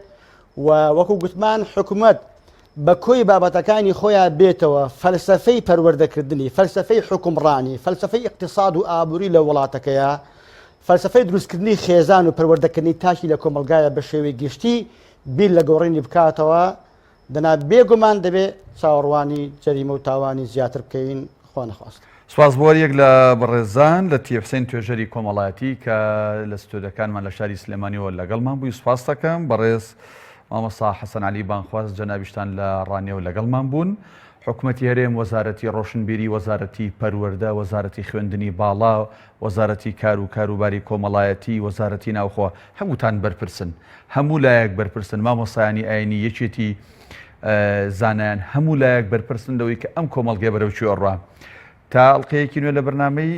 و وەکو گوتمان حکومت بە کۆی بابەتەکانی خۆیان بێتەوە فەلسفەی پەروەردەکردنی فەلسفەی حکومڕانی فەلسفەی اقتصاد و ئابووری لە وڵاتەکەیە. فەلسەفەی دروستکردنی خێزان و پەروەردەکردنی تاکی لە کۆمەڵگایە بە شێوەی گشتی بیر لە گۆڕینی بکاتەوە، دەنا بێ گومان دەبێ چاوەڕوانی جەریمە و تاوانی زیاتر بکەین خوا نەخواستە. سوپاس بۆ هەریەک لە بەڕێزان لەتیف حسین توێژەری کۆمەڵایەتی کە لە ستۆدیۆکانمان لە شاری سلێمانیەوە لەگەڵمان بووی سوپاست دەکەم بەڕێز مامۆستا حەسەن عەلی بانخواز جەنابیشتان لە ڕانیەوە لەگەڵمان بوون حکومەتی هەرێم وەزارەتی ڕۆشنبیری وەزارەتی پەروەردە وەزارەتی خوێندنی باڵا وەزارەتی کار و کاروباری کۆمەڵایەتی، وەزارەتی ناوخۆ، هەمووتان بەرپرسن. هەموو لایەک بەرپرسن، مامۆستایانی ئاینی، یەکێتی زانایان، هەموو لایەک بەرپرسن لەوەی کە ئەم کۆمەڵگەیە بەرەو کوێ ئەڕوا. تا ئەڵقەیەکی نوێ لە بەرنامەی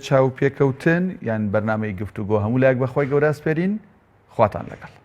چاوپێکەوتن یان بەرنامەی گفتوگۆ هەموو لایەک بە خوای گەورە ئەسپێرین. خواتان لەگەڵ.